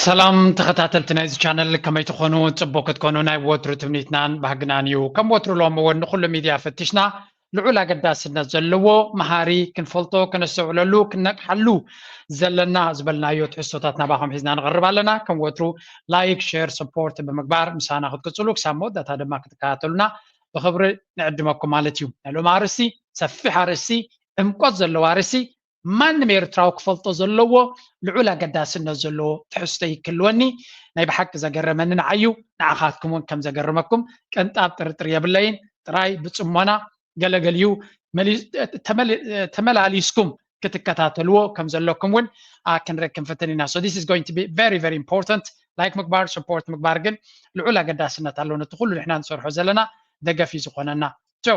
ሰላም ተኸታተልቲ ናይዚ ቻነል፣ ከመይ ትኾኑ? ጽቡቅ ክትኮኑ ናይ ወትሩ ትምኒትናን ባህግናን እዩ። ከም ወትሩ ሎሚ እውን ንኹሉ ሚድያ ፈቲሽና ልዑል ኣገዳስነት ዘለዎ መሃሪ፣ ክንፈልጦ፣ ክነስተውዕለሉ፣ ክነቅሓሉ ዘለና ዝበልናዮ ትሕዝቶታት ናባኹም ሒዝና ንቐርብ ኣለና። ከም ወትሩ ላይክ፣ ሼር፣ ሰፖርት ብምግባር ምሳና ክትቅጽሉ፣ ክሳብ መወዳእታ ድማ ክትከታተሉና ብኽብሪ ንዕድመኩም ማለት እዩ። ናይ ሎሚ ኣርእስቲ ሰፊሕ ኣርእስቲ፣ ዕምቆት ዘለዎ ኣርእስቲ፣ ማንም ኤርትራዊ ክፈልጦ ዘለዎ ልዑል ኣገዳስነት ዘለዎ ትሕዝቶ ይክልወኒ። ናይ ብሓቂ ዘገረመኒ ንዓዩ፣ ንዓኻትኩም እውን ከም ዘገረመኩም ቅንጣብ ጥርጥር የብለይን። ጥራይ ብጽሞና ገለገሊኡ መሊ-፣ ተመል-፣ ተመላሊስኩም ክትከታተልዎ ከም ዘለኩም እውን፣ አ፣ ክንርኢ ክንፍትን ኢና። So this is going to be very, very important. ላይክ ምግባር፣ ሰፖርት ምግባር ግን ልዑል ኣገዳስነት ኣለዎ ነቲ ኩሉ ንሕና ንሰርሖ ዘለና ደገፍ እዩ ዝኾነና። So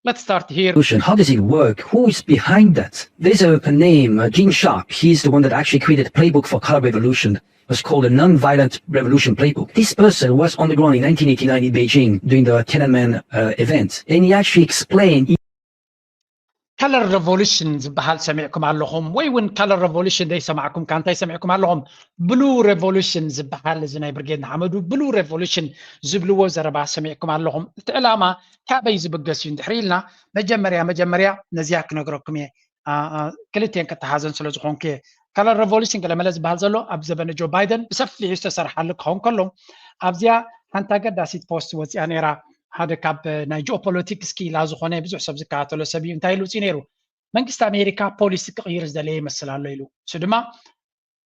let's start here. Revolution. How does it work? Who is behind that? There's a, a name, uh, Gene Sharp. He's the one that actually created a playbook for color revolution. It was called a non-violent revolution playbook. This person was on the ground in nineteen eighty-nine in Beijing during the Tiananmen, uh, event. And he actually explained Color revolution ዝበሃል ሰሚዕኩም ኣለኹም ወይ እውን color revolution ዘይሰማዕኩም ከ እንታይ ሰሚዕኩም ኣለኹም? Blue revolution ዝበሃል፣ እዚ ናይ ብርጌድ ንሓመዱ Blue revolution ዝብልዎ ዘረባ ሰሚዕኩም ኣለኹም። እቲ ዕላማ ካበይ ዝብገስ እዩ እንድሕር ኢልና፣ መጀመርያ መጀመርያ ነዚኣ ክነግረኩም እየ። አ፣ አ፣ ክልቲኤን ክተሓዘን ስለ ዝኾንኩ እየ። Color revolution ገለመለ ዝበሃል ዘሎ ኣብ ዘበነ ጆ ባይደን ብሰፊሑ ዝተሰርሓሉ ክኸውን ከሎ፣ ኣብዚኣ ሓንቲ ኣገዳሲት ፖስት ወፂኣ ነይራ። ሓደ ካብ ናይ ጂኦፖለቲክስ ክኢላ ዝኾነ ብዙሕ ሰብ ዝከታተሎ ሰብ እዩ። እንታይ ኢሉ ውፅኡ ነይሩ? መንግስቲ ኣሜሪካ ፖሊሲ ክቕይር ዝደለየ ይመስል ኣሎ ኢሉ። እሱ ድማ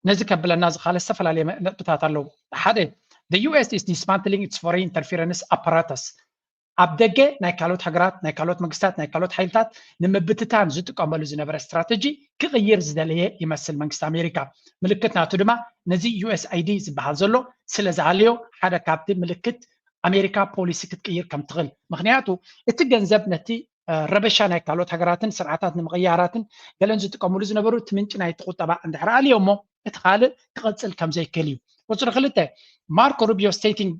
ነዚ ከብለና ዝኻለ ዝተፈላለየ መ-፣ ነጥብታት ኣለዉ። ሓደ፣ the U S is dismantling its foreign interference apparatus። ኣብ ደገ ናይ ካልኦት ሃገራት፣ ናይ ካልኦት መንግስታት፣ ናይ ካልኦት ሓይልታት ንምብትታን ዝጥቀመሉ ዝነበረ ስትራተጂ ክቕይር ዝደለየ ይመስል መንግስቲ ኣሜሪካ። ምልክት ናቱ ድማ ነዚ ዩ ኤስ ኣይ ዲ ዝበሃል ዘሎ ስለ ዝሃለዮ ሓደ ካብቲ ምልክት ኣሜሪካ ፖሊሲ ክትቅይር ከም ትኽእል። ምኽንያቱ እቲ ገንዘብ ነቲ፣ እ፣ ረበሻ ናይ ካልኦት ሃገራትን ስርዓታት ንምቕያራትን ገለን ዝጥቀምሉ ዝነበሩ እቲ ምንጪ ናይቲ ቁጠባ እንድሕር ኣልዮ እሞ እቲ ካልእ ክቐጽል ከም ዘይክእል እዩ። ቁጽሪ ክልተ፣ ማርኮ ሩቢዮ stating,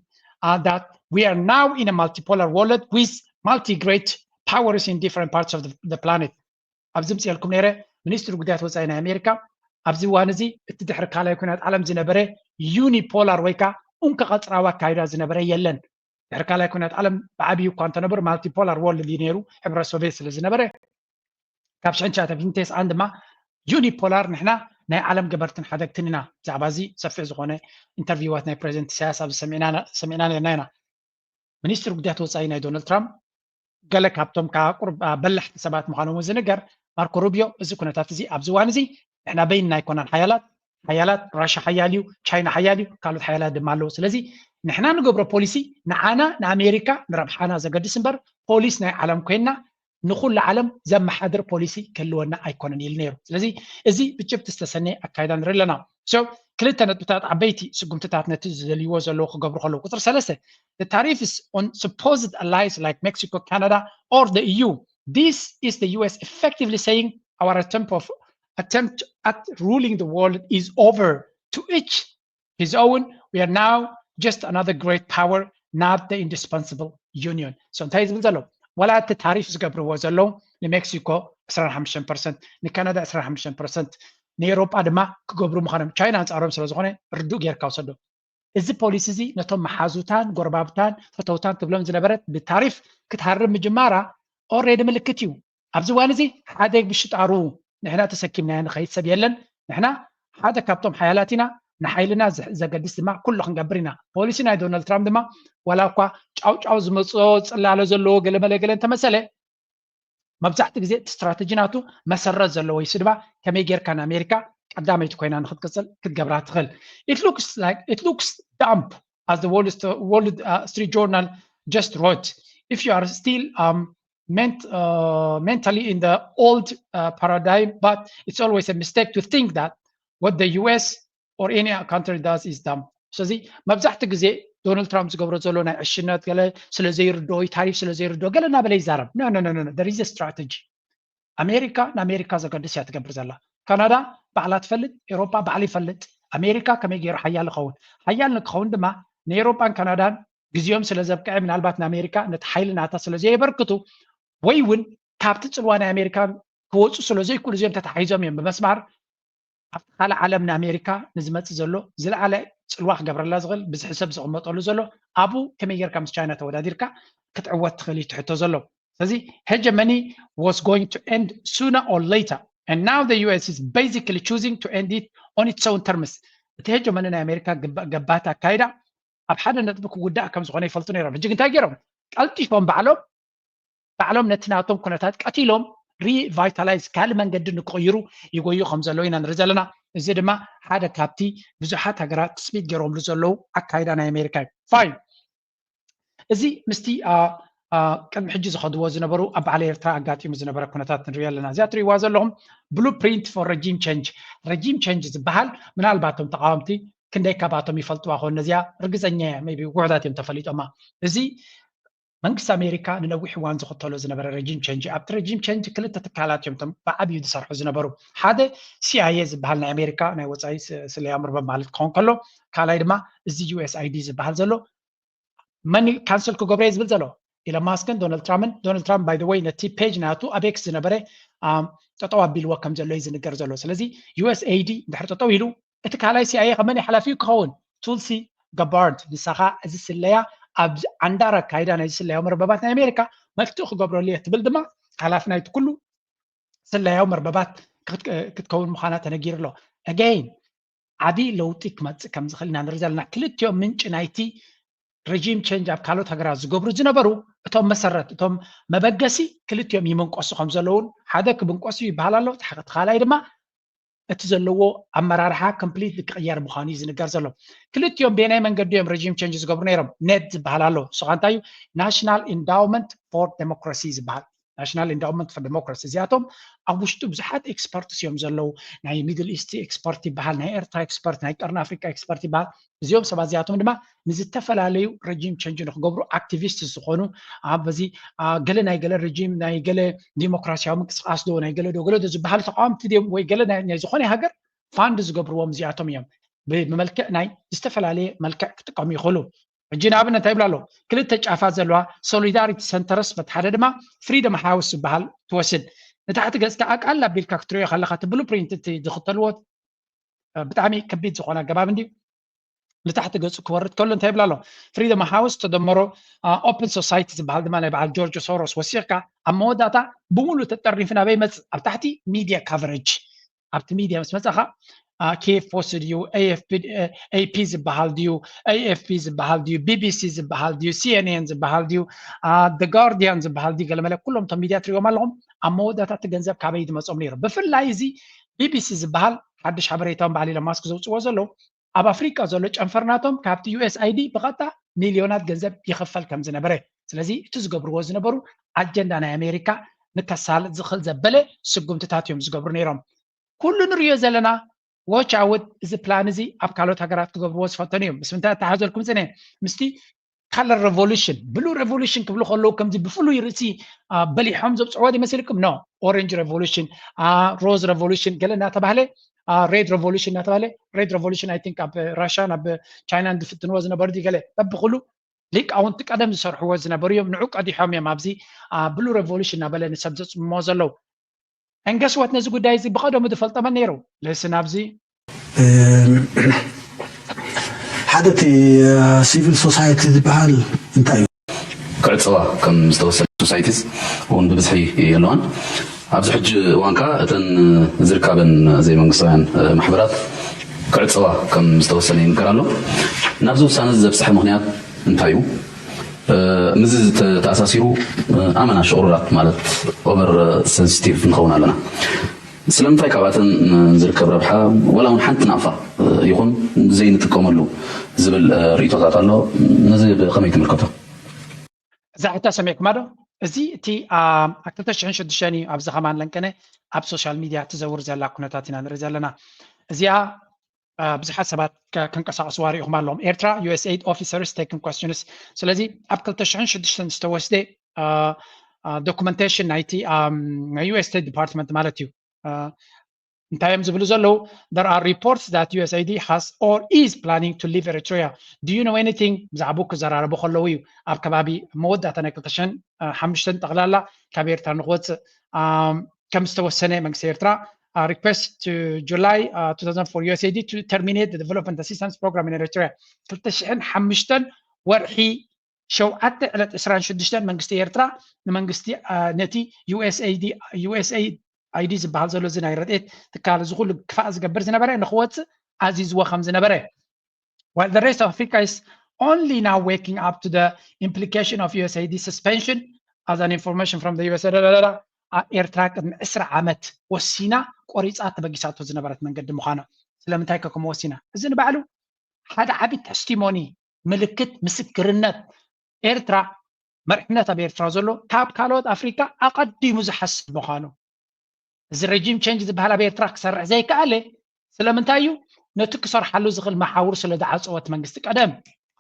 uh, that we are now in a multipolar world with multi great powers in different parts of the, the planet። ኣብዚ ምጽኤልኩም ነይረ፣ ሚኒስትሪ ጉዳያት ወጻኢ ናይ ኣሜሪካ ኣብዚ እዋን እዚ እቲ ድሕሪ ካልኣይ ኩናት ዓለም ዝነበረ ዩኒፖላር ወይ ከዓ ኡንከ ቀጽራዊ ኣካይዳ ዝነበረ የለን። ድሕሪ ካልኣይ ኩናት ዓለም ብዓብዩ እኳ እንተነበሩ ማልቲፖላር ወርልድ እዩ ነይሩ፣ ሕብረት ሶቪየት ስለ ዝነበረ። ካብ ሽሕን ትሽዓተ ሚእትን ተስዓን ድማ ዩኒፖላር ንሕና ናይ ዓለም ገበርትን ሓደግትን ኢና። ብዛዕባ እዚ ሰፊሕ ዝኾነ ኢንተርቪዋት ናይ ፕሬዚደንት ኢሳያስ ኣብዚ ሰሚዕና፣ ሰሚዕና ነርና ኢና። ሚኒስትሪ ጉዳያት ወጻኢ ናይ ዶናልድ ትራምፕ ገለ ካብቶም ካብ ቁሩብ፣ አ፣ በላሕቲ ሰባት ምዃኖም እውን ዝንገር ማርኮ ሩቢዮ፣ እዚ ኩነታት እዚ ኣብዚ እዋን እዚ ንሕና በይንና ኣይኮናን ሓያላት፣ ሓያላት ራሻ ሓያል እዩ፣ ቻይና ሓያል እዩ፣ ካልኦት ሓያላት ድማ ኣለዉ። ስለዚ ንሕና ንገብሮ ፖሊሲ ንዓና ንኣሜሪካ ንረብሓና ዘገድስ እምበር ፖሊስ ናይ ዓለም ኮይንና ንኹሉ ዓለም ዘመሓድር ፖሊሲ ክህልወና ኣይኮነን ኢሉ ነይሩ። ስለዚ እዚ ብጭብጢ ዝተሰነየ ኣካይዳ ንርኢ ኣለና። So ክልተ ነጥብታት ዓበይቲ ስጉምትታት ነቲ ዝደልይዎ ዘለዉ ክገብሩ ከለዉ፣ ቁፅሪ ሰለስተ፣ the tariffs on supposed allies like Mexico, Canada or the E U. This is the U S effectively saying our attempt of, attempt at ruling the world is over. To each his own. We are now just another great power, not the indispensable union. So እንታይ ዝብል ዘሎ? ዋላ እቲ ታሪፍ ዝገብርዎ ዘለዉ ንሜክሲኮ ዕስራን ሓሙሽተን ፐርሰንት፣ ንካናዳ ዕስራን ሓሙሽተን ፐርሰንት፣ ንኤውሮጳ ድማ ክገብሩ ምዃኖም ቻይና ኣንጻሮም ስለ ዝኾነ ርዱእ ጌርካ ውሰዶ። እዚ ፖሊሲ እዚ ነቶም መሓዙታን ጎረባብታን ፈተውታን ትብሎም ዝነበረት ብታሪፍ ክትሃርም ምጅማራ ኦሬዲ ምልክት እዩ። ኣብዚ እዋን እዚ ሓደ ብሽጣሩ ንሕና ተሰኪምናዮ ንኸይድ ሰብ የለን። ንሕና ሓደ ካብቶም ሓያላት ኢና። ንሓይልና ዘ-፣ ዘገድስ ድማ ኩሉ ክንገብር ኢና። ፖሊሲ ናይ ዶናልድ ትራምፕ ድማ ዋላ እኳ ጫውጫው ዝመፅኦ ፅላለ ዘለዎ ገለመለ ገለ እንተመሰለ፣ መብዛሕትኡ ግዜ እቲ ስትራተጂ ናቱ መሰረት ዘለዎ እዩ። ስድባ ከመይ ጌርካ ንኣሜሪካ ቀዳመይቲ ኮይና ንክትቅፅል ክትገብራ ትኽእል? It looks like, it looks dumb, as the Wall St-, Wall, uh, Street Journal just wrote. If you are still, um, ment-, uh, mentally in the old, uh, paradigm, but it's always a mistake to think that what the U S or any country does is dumb. ስለዚ መብዛሕትኡ ግዜ ዶናልድ ትራምፕ ዝገብሮ ዘሎ ናይ ዕሽነት ገለ ስለ ዘይርድኦ እዩ፣ ታሪፍ ስለ ዘይርድኦ ገለ እናበለ ይዛረብ። No, no, no, no, no. There is a strategy. ኣሜሪካ ንኣሜሪካ ዘገድስ እያ ትገብር ዘላ። ካናዳ ባዕላ ትፈልጥ፣ ኤውሮጳ ባዕሉ ይፈልጥ ኣሜሪካ ከመይ ገይሩ ሓያል ይኸውን። ሓያል ንክኸውን ድማ ንኤውሮጳን ካናዳን ግዜኦም ስለ ዘብቅዐ፣ ምናልባት ንኣሜሪካ ነቲ ሓይሊ ናታ ስለ ዘየበርክቱ ወይ እውን ካብቲ ጽልዋ ናይ ኣሜሪካ ክወፁ ስለ ዘይክእሉ፣ እዚኦም ተታሒዞም እዮም ብመስማር ኣብቲ ካልእ ዓለም ንኣሜሪካ ንዝመፅእ ዘሎ ዝለዓለ ፅልዋ ክገብረላ ዝኽእል ብዝሒ ሰብ ዝቕመጠሉ ዘሎ ኣብኡ ከመይ ጌርካ ምስ ቻይና ተወዳዲርካ ክትዕወት ትኽእል እዩ ትሕቶ ዘሎ። ስለዚ hegemony was going to end sooner or later, and now the U S is basically choosing to end it on its own terms. እቲ hegemony ናይ ኣሜሪካ ገባቲ ኣካይዳ ኣብ ሓደ ነጥቢ ክውዳእ ከም ዝኾነ ይፈልጡ ነይሮም። ሕጂ እንታይ ገይሮም? ቀልጢፎም ባዕሎም ባዕሎም ነቲ ናቶም ኩነታት ቀቲሎም revitalize ካልእ መንገዲ ንክቕይሩ ይጎዩ ከም ዘለዉ ኢና ንርኢ ዘለና። እዚ ድማ ሓደ ካብቲ ብዙሓት ሃገራት ትፅቢት ገይሮምሉ ዘለዉ ኣካይዳ ናይ ኣሜሪካ እዩ። ፋይን፣ እዚ ምስቲ ቅድሚ ሕጂ ዝኸድዎ ዝነበሩ ኣብ በዓል ኤርትራ ኣጋጢሙ ዝነበረ ኩነታት ንሪኦ ኣለና። እዚኣ ትሪእዋ ዘለኹም blueprint for regime change። Regime change ዝበሃል ምናልባቶም ተቃወምቲ ክንደይ ካባቶም ይፈልጥዋ ኾን ነዚኣ ርግፀኛ እየ maybe ውሑዳት እዮም ተፈሊጦማ። እዚ መንግስቲ ኣሜሪካ ንነዊሕ እዋን ዝኽተሎ ዝነበረ regime change። ኣብቲ regime change ክልተ ትካላት እዮም ቶም ብዓብዩ ዝሰርሑ ዝነበሩ። ሓደ ሲኣይኤ ዝበሃል ናይ ኣሜሪካ ናይ ወፃኢ ስለያ መርበብ ማለት ክኸውን ከሎ፣ ካልኣይ ድማ እዚ ዩኤስኣይዲ ዝበሃል ዘሎ መን ካንስል ክገብሮ እየ ዝብል ዘሎ? ኢሎን ማስክን ዶናልድ ትራምፕን። ዶናልድ ትራምፕ by the way ነቲ ፔጅ ናቱ ኣብ ኤክስ ዝነበረ ጠጠው ኣቢልዎ ከም ዘሎ እዩ ዝንገር ዘሎ። ስለዚ ዩኤስኤይዲ እንድሕር ጠጠው ኢሉ እቲ ካልኣይ ሲኣይኤ ከመን ሓላፊኡ ክኸውን? ቱልሲ ገባርድ፣ ንሳ ከዓ እዚ ስለያ ኣብ ዓንዳር ኣካይዳ ናይ ስለያዊ መርበባት ናይ ኣሜሪካ መፍትኡ ክገብረሉ እየ ትብል ድማ ሓላፊ ናይቲ ኩሉ ስለያዊ መርበባት ክትከውን ምዃና ተነጊሩ ኣሎ። Again ዓብዪ ለውጢ ክመፅእ ከም ዝኽእል ኢና ንርኢ ዘለና። ክልቲኦም ምንጪ ናይቲ regime change ኣብ ካልኦት ሃገራት ዝገብሩ ዝነበሩ እቶም መሰረት እቶም መበገሲ ክልቲኦም ይምንቀሱ ከም ዘለውን ሓደ ክምንቀሱ ይበሃል ኣሎ። እቲ ካልኣይ ድማ እቲ ዘለዎ ኣመራርሓ completely ክቕየር ምዃኑ እዩ ዝንገር ዘሎ። ክልቲኦም በየናይ መንገዲ እዮም regime change ዝገብሩ ነይሮም? ኔድ ዝበሃል ኣሎ። ንሱ ከዓ እንታይ እዩ? National Endowment for Democracy ዝበሃል። National Endowment for Democracy እዚኣቶም ኣብ ውሽጡ ብዙሓት experts እዮም ዘለዉ። ናይ middle east expert ይበሃል፣ ናይ ኤርትራ expert፣ ናይ ቀርኒ ኣፍሪካ expert ይበሃል። እዚኦም ሰባት እዚኣቶም ድማ ንዝተፈላለዩ regime change ንክገብሩ activist ዝኾኑ ኣብ በዚ ገለ ናይ ገለ regime ናይ ገለ ዲሞክራሲያዊ ምንቅስቃስ ዶ ናይ ገለ ዶ ገለ ዶ ዝበሃል ተቃወምቲ ድዮም ወይ ገለ ናይ ዝኾነ ሃገር ፋንድ ዝገብርዎም እዚኣቶም እዮም። ብመልክዕ ናይ ዝተፈላለየ መልክዕ ክጥቀሙ ይኽእሉ። ሕጂ ንኣብነት እንታይ ይብላ ኣለዉ? ክልተ ጫፋት ዘለዋ ሶሊዳሪቲ ሰንተርስ በቲ ሓደ ድማ ፍሪደም ሃውስ ዝበሃል ትወስድ። ንታሕቲ ገጽካ ኣቃል ኣቢልካ ክትሪኦ ከለካ እቲ ብሉፕሪንት እቲ ዝኽተልዎ ብጣዕሚ ከቢድ ዝኾነ ኣገባብ እንዲ ንታሕቲ ገጹ ክወርድ ከሎ እንታይ ይብላ ኣሎ? ፍሪደም ሃውስ ተደመሮ ኦፕን ሶሳይቲ ዝበሃል ድማ ናይ በዓል ጆርጅ ሶሮስ ወሲኽካ ኣብ መወዳእታ ብምሉእ ተጠርኒፉ ናበይ ይመጽእ? ኣብ ታሕቲ ሚድያ ካቨሬጅ ኣብቲ ሚድያ ምስ መጻኻ ኬኤፍኦሲ ድዩ ኤፒ ዝበሃል ድዩ ኤኤፍፒ ዝበሃል ድዩ ቢቢሲ ዝበሃል ድዩ ሲኤንኤን ዝበሃል ድዩ ጋርዲያን ዝበሃል ድዩ ገለመለ ኩሎም እቶም ሚድያ ትሪኦም ኣለኹም ኣብ መወዳእታ እቲ ገንዘብ ካበይ ዝመጾም ነይሩ ብፍላይ እዚ ቢቢሲ ዝበሃል ሓድሽ ሓበሬታውን በዓል ኢሎን ማስክ ዘውፅዎ ዘለዉ ኣብ ኣፍሪቃ ዘሎ ጨንፈር ናቶም ካብቲ ዩኤስኣይዲ ብቐጥታ ሚልዮናት ገንዘብ ይኽፈል ከም ዝነበረ ስለዚ እቲ ዝገብርዎ ዝነበሩ ኣጀንዳ ናይ ኣሜሪካ ንከሳልጥ ዝኽእል ዘበለ ስጉምትታት እዮም ዝገብሩ ነይሮም ኩሉ ንሪዮ ዘለና ዎች ኣውት እዚ ፕላን እዚ ኣብ ካልኦት ሃገራት ክገብርዎ ዝፈተኑ እዮም ምስ ምንታይ ኣተሓዘልኩም ፅነ ምስቲ color revolution blue revolution ክብሉ ከለዉ ከምዚ ብፍሉይ ርእሲ በሊሖም ዘብፅዕዎ ይመስልኩም no orange revolution rose revolution ገለ እናተባህለ red revolution እናተባህለ red revolution I think ኣብ ራሽያን ኣብ ቻይናን ዝፍትንዎ ዝነበሩ ገለ በብኩሉ ሊቃውንቲ ቀደም ዝሰርሕዎ ዝነበሩ እዮም ንዑ ቀዲሖም እዮም ኣብዚ blue revolution እናበለ ንሰብ ዘፅምሞ ዘለዉ And guess what ነዚ ጉዳይ እዚ ብቐደሙ ዝፈልጠ መን ነይሩ? Listen ኣብዚ ሓደ እቲ civil society ዝበሃል እንታይ እዩ? ክዕፀዋ ከም ዝተወሰነ societies እውን ብብዝሒ የለዋን። ኣብዚ ሕጂ እዋን ከዓ እተን ዝርካበን ዘይመንግስታውያን ማሕበራት ክዕፀዋ ከም ዝተወሰነ ይንገር ኣሎ። ናብዚ ውሳነ እዚ ዘብፅሐ ምኽንያት እንታይ እዩ? ምስዚ ተኣሳሲሩ ኣመና ሽቕሩራት ማለት over sensitive ንኸውን ኣለና። ስለምንታይ ካብኣተን ዝርከብ ረብሓ ዋላ እውን ሓንቲ ናቕፋ ይኹን ዘይንጥቀመሉ ዝብል ርእቶታት ኣሎ። ነዚ ብኸመይ ትምልከቶ? እዛ ሕቶ ሰሚዕኩማ ዶ? እዚ እቲ ኣብ ክልተ ሽሕን ሽዱሽተን እዩ ኣብዚ ከማን ለንቀነ ኣብ ሶሻል ሚድያ ትዘውር ዘላ ኩነታት ኢና ንርኢ ዘለና። እዚኣ ብዙሓት ሰባት ክንቀሳቀስዋ ርኢኹም ኣለኹም ኤርትራ ዩኤስኤድ officers taking questions ስለዚ ኣብ ክልተ ሽሕን ሽዱሽተን ዝተወስደ ዶኩመንቴሽን ናይቲ ናይ ዩኤስ ስቴት ዲፓርትመንት ማለት እዩ እንታይ እዮም ዝብሉ ዘለዉ there are reports that USAID has or is planning to leave Eritrea do you know anything ብዛዕባኡ ክዘራረቡ ከለዉ እዩ ኣብ ከባቢ መወዳእታ ናይ ክልተ ሽሕን ሓሙሽተን ጠቕላላ ካብ ኤርትራ ንክወፅእ ከም ዝተወሰነ መንግስቲ ኤርትራ uh, request to July uh, two thousand four U S A I D to terminate the development assistance program in Eritrea. ክልተ ሽሕን ሓሙሽተን ወርሒ ሸውዓተ ዕለት ዕስራን ሽዱሽተን መንግስቲ ኤርትራ ንመንግስቲ ነቲ U S A I D ዝበሃል ዘሎ እዚ ናይ ረድኤት ትካል እዚ ኩሉ ክፋእ ዝገብር ዝነበረ ንክወፅእ ኣዚዝዎ ከም ዝነበረ። While the rest of Africa is only now waking up to the implication of U S A I D suspension as an information from the U S A I D. ኤርትራ ቅድሚ ዕስራ ዓመት ወሲና ቆሪፃ ተበጊሳቶ ዝነበረት መንገዲ ምዃኑ። ስለምንታይ ከ ከምኡ ወሲና? እዚ ንባዕሉ ሓደ ዓቢ ተስቲሞኒ፣ ምልክት፣ ምስክርነት ኤርትራ፣ መሪሕነት ኣብ ኤርትራ ዘሎ ካብ ካልኦት ኣፍሪካ ኣቐዲሙ ዝሓስብ ምዃኑ። እዚ regime change ዝበሃል ኣብ ኤርትራ ክሰርሕ ዘይከኣለ ስለምንታይ እዩ? ነቲ ክሰርሓሉ ዝኽእል መሓውር ስለ ዝዓፀወት መንግስቲ ቀደም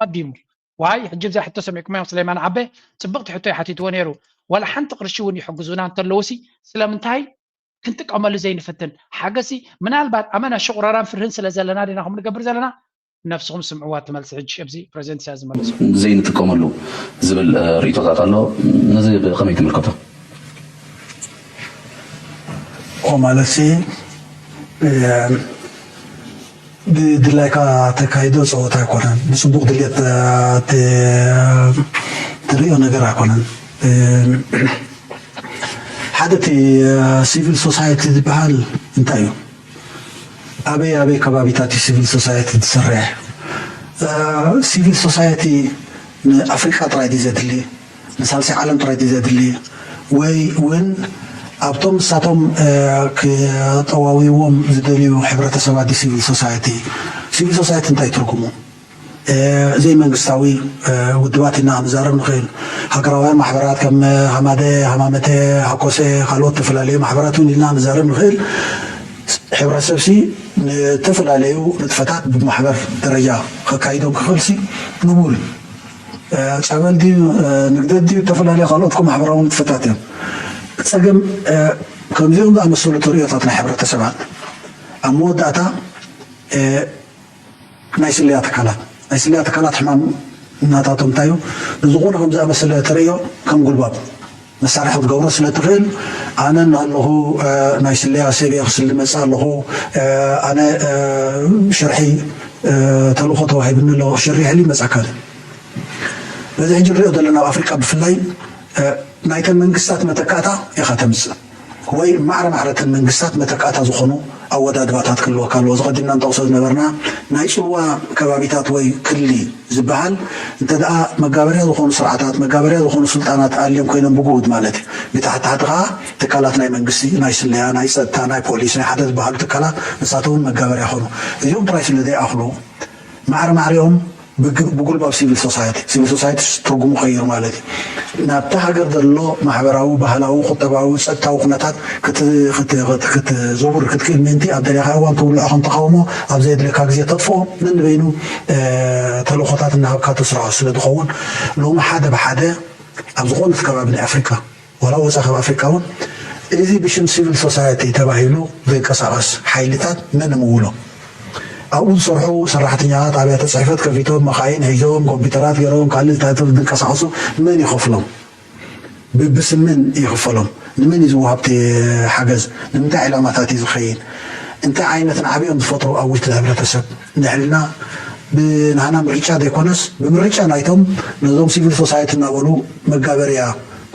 ቀዲሙ። ዋይ ሕጂ ብዛ ሕቶ ሰሚዕኩም እዮም። ስለይማን ዓበ ፅብቕቲ ሕቶ ይሓቲትዎ ነይሩ። ዋላ ሓንቲ ቅርሺ እውን ይሕግዙና እንተለውሲ ስለምንታይ ክንጥቀመሉ ዘይንፍትን? ሓገሲ ምናልባት ኣመና ሽቑረራን ፍርህን ስለ ዘለና ዲና ከም ንገብር ዘለና? ነብስኹም ስምዕዋ ትመልሲ። ሕጂ ኣብዚ ፕሬዚደንት ኢሳያስ ዝመለሱ ዘይንጥቀመሉ ዝብል ርእቶታት ኣሎ። ነዚ ብኸመይ ትምልከቶ? ማለት ብድላይካ ተካይዶ ፀወታ ኣይኮነን። ብፅቡቅ ድልየት ትሪኦ ነገር ኣይኮነን። ሓደ እቲ ሲቪል ሶሳይቲ ዝበሃል እንታይ እዩ? ኣበይ ኣበይ ከባቢታት እዩ ሲቪል ሶሳይቲ ዝሰርሕ? ሲቪል ሶሳይቲ ንኣፍሪቃ ጥራይ ድዩ ዘድሊ? ንሳልሳይ ዓለም ጥራይ ድዩ ዘድሊ? ወይ እውን ኣብቶም ንሳቶም ክጠዋውይዎም ዝደልዩ ሕብረተሰባት ድዩ ሲቪል ሶሳይቲ? ሲቪል ሶሳይቲ እንታይ ትርጉሙ? ዘይመንግስታዊ ውድባት ኢልና ክንዛረብ ንኽእል። ሃገራውያን ማሕበራት ከም ሃማደ፣ ሃማመተ፣ ሃኮሰ፣ ካልኦት ዝተፈላለዩ ማሕበራት እውን ኢልና ክንዛረብ ንኽእል። ሕብረተሰብሲ ንተፈላለዩ ንጥፈታት ብማሕበር ደረጃ ከካይዶም ክኽእልሲ ንቡር እዩ። ጸበል ድዩ ንግደት ድዩ ዝተፈላለዩ ካልኦት ማሕበራዊ ንጥፈታት እዮም። ጸገም ከምዚኦም ዝኣመሰሉ ተርእዮታት ናይ ሕብረተሰባት ኣብ መወዳእታ ናይ ስለያ ትካላት ናይ ስለያ ትካላት ሕማም እናታቶም እንታይ እዩ ንዝኾነ ከም ዝኣመሰለ ተርእዮ ከም ጉልባብ መሳርሒ ክትገብሮ ስለ ትኽእል ኣነ እናሃለኹ ናይ ስለያ ሰብ እየ ክስሊ መፅእ ኣለኹ ኣነ ሽርሒ ተልእኾ ተዋሂብኒ ኣሎ ሽርሕሊ መፃካል በዚ ሕጂ ንሪኦ ዘለና ኣብ ኣፍሪቃ ብፍላይ ናይተን መንግስታት መተካእታ ኢኻ ተምፅእ ወይ ማዕረ ማዕረተን መንግስታት መተካእታ ዝኾኑ ኣወዳድባታት ክህልወካ ኣለዎ። እዚ ቀዲምና ንጠቕሶ ዝነበርና ናይ ፅልዋ ከባቢታት ወይ ክሊ ዝበሃል እንተ ደኣ መጋበርያ ዝኾኑ ስርዓታት መጋበርያ ዝኾኑ ስልጣናት ኣልዮም ኮይኖም ብግሁድ ማለት እዩ። ብታሕቲ ታሕቲ ከዓ ትካላት ናይ መንግስቲ ናይ ስለያ ናይ ፀጥታ ናይ ፖሊስ ናይ ሓደ ዝበሃሉ ትካላት ንሳቶም እውን መጋበርያ ይኾኑ። እዚኦም ጥራይ ስለ ዘይኣኽሉ ማዕረ ማዕሪኦም ብጉልባብ ሲቪል ሶሳይቲ ሲቪል ሶሳይቲ ትርጉሙ ቀይሩ ማለት እዩ ናብቲ ሃገር ዘሎ ማሕበራዊ ባህላዊ ቁጠባዊ ፀጥታዊ ኩነታት ክትዝውር ክትክእል ምእንቲ ኣብ ደሊኻ እዋን ትውልዖ ከም ተቃውሞ ኣብ ዘየድለካ ግዜ ተጥፍኦ ነንበይኑ ተልእኾታት እናሃብካ ተስርሖ ስለ ዝኸውን ሎሚ ሓደ ብሓደ ኣብ ዝኾነት ከባቢ ናይ ኣፍሪካ ዋላ ወፃ ካብ ኣፍሪካ እውን እዚ ብሽም ሲቪል ሶሳይቲ ተባሂሉ ዝንቀሳቐስ ሓይልታት መን ምውሎ ኣብኡ ዝሰርሑ ሰራሕተኛታት ኣብያተ ፅሕፈት ከፊቶም መኻይን ሒዞም ኮምፒውተራት ገይሮም ካልእ ዝንቀሳቐሱ መን ይኸፍሎም ብብስምን ይኽፈሎም ንመን እዩ ዝወሃብቲ ሓገዝ ንምንታይ ዕላማታት እዩ ዝኸይድ እንታይ ዓይነት ንዓብኦም ዝፈጥሩ ኣዊት ንህብረተሰብ ንሕልና ብናህና ምርጫ ዘይኮነስ ብምርጫ ናይቶም ነዞም ሲቪል ሶሳይቲ እናበሉ መጋበርያ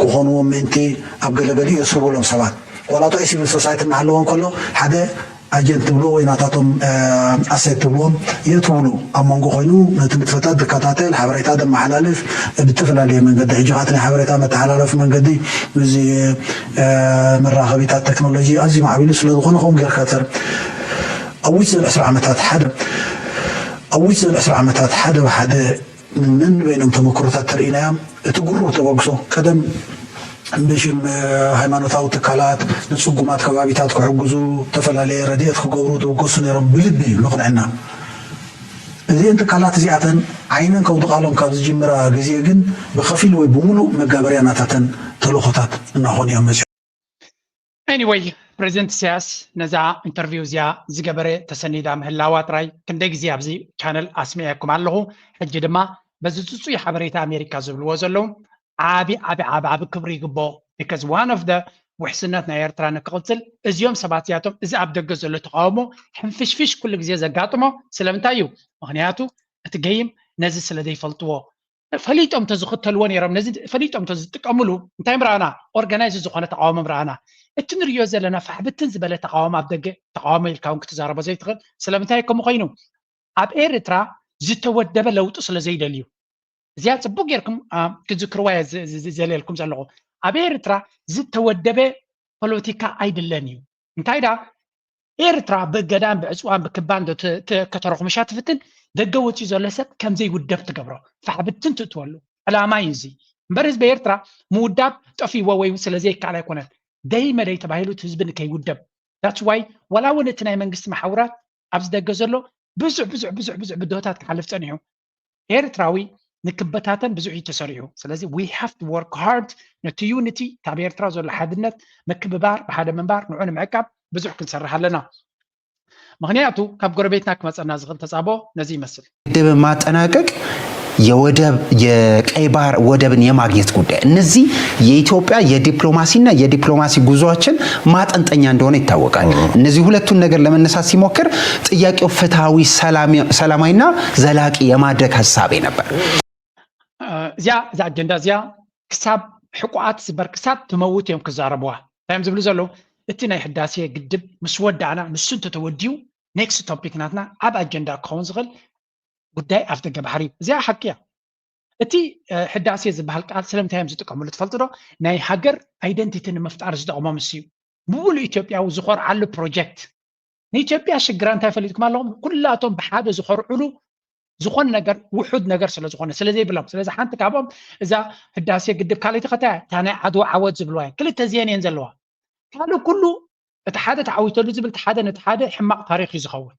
ክኾንዎም ምእንቲ ኣብ ገለገሊኡ የስርብሎም ሰባት ዋላ ጥዑይ ሲቪል ሶሳይቲ እናሃለዎ እንከሎ ሓደ ኣጀንት ትብልዎ ወይ ናታቶም ኣሴት ትብልዎም የትውሉ ኣብ መንጎ ኮይኑ ነቲ ንጥፈታት ዝከታተል ሓበሬታ ዘመሓላልፍ ብዝተፈላለየ መንገዲ ሕጂ ከዓ ናይ ሓበሬታ መተሓላለፊ መንገዲ እዚ መራኸቢታት ቴክኖሎጂ ኣዝዩ ማዕቢሉ ስለ ዝኾነ ከምኡ ጌርካ ተር ኣብ ውሽጢ ዕስራ ዓመታት ሓደ ኣብ ውሽጢ ዕስራ ዓመታት ሓደ ብሓደ ነንበይኖም ተመክሮታት ተርእናዮም እቲ ጉሩር ተበግሶ ቀደም ብሽም ሃይማኖታዊ ትካላት ንፅጉማት ከባቢታት ክሕግዙ ዝተፈላለየ ረድኤት ክገብሩ ዝብገሱ ነይሮም ብልቢ እዩ ንቕንዕና እዚአን ትካላት እዚኣተን ዓይነን ከውድቓሎም ካብ ዝጅምራ ግዜ ግን ብኸፊል ወይ ብምሉእ መጋበርያ ናታተን ተልእኾታት እናኾኑ እዮም መፅኦም። Anyway ፕሬዚደንት ኢሳያስ ነዛ ኢንተርቪው እዚኣ ዝገበረ ተሰኒዳ ምህላዋ ጥራይ ክንደይ ግዜ ኣብዚ ቻነል ኣስሚዐኩም ኣለኹ። ሕጂ ድማ በዚ ፅፁይ ሓበሬታ ኣሜሪካ ዝብልዎ ዘለዉ ዓቢ ዓቢ ዓቢ ዓቢ ክብሪ ይግብኦ because one of the ውሕስነት ናይ ኤርትራ ንክቕጽል እዚኦም ሰባት እዚኣቶም እዚ ኣብ ደገ ዘሎ ተቃውሞ ሕንፍሽፍሽ ኩሉ ግዜ ዘጋጥሞ ስለምንታይ እዩ? ምክንያቱ እቲ ገይም ነዚ ስለ ዘይፈልጥዎ ፈሊጦም ተዝኽተልዎ ነይሮም ነዚ ፈሊጦም ተዝጥቀምሉ እንታይ ምርኣና organize ዝኾነ ተቃውሞ ምርኣና እቲ ንሪዮ ዘለና ፋሕብትን ዝበለ ተቃውሞ ኣብ ደገ ተቃውሞ ኢልካ እውን ክትዛረቦ ዘይትኽእል ስለምንታይ ከምኡ ኮይኑ ኣብ ኤርትራ ዝተወደበ ለውጢ ስለ ዘይደልዩ እዚኣ ፅቡቅ ጌርኩም ክዝክርዋ ዘለልኩም ዘለኹ ኣብ ኤርትራ ዝተወደበ ፖለቲካ ኣይድለን እዩ እንታይ ዳ ኤርትራ ብእገዳን ብዕፅዋን ብክባን ከተረኹምሻ ትፍትን ደገ ወፂኡ ዘሎ ሰብ ከምዘይውደብ ትገብሮ ፋሕብትን ትእትወሉ ዕላማ እዩ እዚ እምበር ህዝቢ ኤርትራ ምውዳብ ጠፊዎ ወይ ስለዘይከኣል ኣይኮነን ደይ መደይ ተባሂሉ ህዝቢ ንከይውደብ that's why ዋላ እውን እቲ ናይ መንግስቲ መሓውራት ኣብዚ ደገ ዘሎ ብዙሕ ብዙሕ ብዙሕ ብዙሕ ብድሆታት ክሓልፍ ፀኒሑ ኤርትራዊ ንክበታተን ብዙሕ እዩ ተሰሪሑ ስለዚ we have to work hard ነቲ unity ካብ ኤርትራ ዘሎ ሓድነት ምክብባር ብሓደ ምንባር ንዑ ንምዕቃብ ብዙሕ ክንሰርሕ ኣለና ምክንያቱ ካብ ጎረቤትና ክመፀና ዝኽእል ተፃቦ ነዚ ይመስል ግድብ ማጠናቀቅ የወደብ የቀይ ባህር ወደብን የማግኘት ጉዳይ እነዚህ የኢትዮጵያ የዲፕሎማሲና የዲፕሎማሲ ጉዞዎችን ማጠንጠኛ እንደሆነ ይታወቃል። እነዚህ ሁለቱን ነገር ለመነሳት ሲሞክር ጥያቄው ፍትሐዊ ሰላማዊና ዘላቂ የማድረግ ሀሳቤ ነበር። እዚያ እዛ ኣጀንዳ እዚያ ክሳብ ሕቁኣት ዝበር ክሳብ ትመውት እዮም ክዛረብዋ እንታይ እዮም ዝብሉ ዘለዉ እቲ ናይ ሕዳሴ ግድብ ምስ ወዳእና ንሱ እንተተወዲኡ next topic ናትና ኣብ ኣጀንዳ ክኸውን ዝኽእል ጉዳይ ኣፍደገ ባሕሪ እዩ። እዚኣ ሓቂ እያ። እቲ ሕዳሴ ዝበሃል ቃል ስለምንታይ እዮም ዝጥቀምሉ ትፈልጡ ዶ? ናይ ሃገር identity ንምፍጣር ዝጠቕሞም እሱ እዩ። ብሙሉ ኢትዮጵያዊ ዝኾርዓሉ ፕሮጀክት ንኢትዮጵያ ሽግራ እንታይ ፈሊጥኩም ኣለኹም? ኩላቶም ብሓደ ዝኾርዕሉ ዝኾነ ነገር ውሑድ ነገር ስለ ዝኾነ ስለ ዘይብሎም ስለዚ ሓንቲ ካብኦም እዛ ህዳሴ ግድብ ካልኣይቲ ከታ እታ ናይ ዓድዋ ዓወት ዝብልዋ እየን ክልተ እዚአን እየን ዘለዋ ካልእ ኩሉ እቲ ሓደ ተዓዊተሉ ዝብል እቲ ሓደ ነቲ ሓደ ሕማቕ ታሪክ እዩ ዝኸውን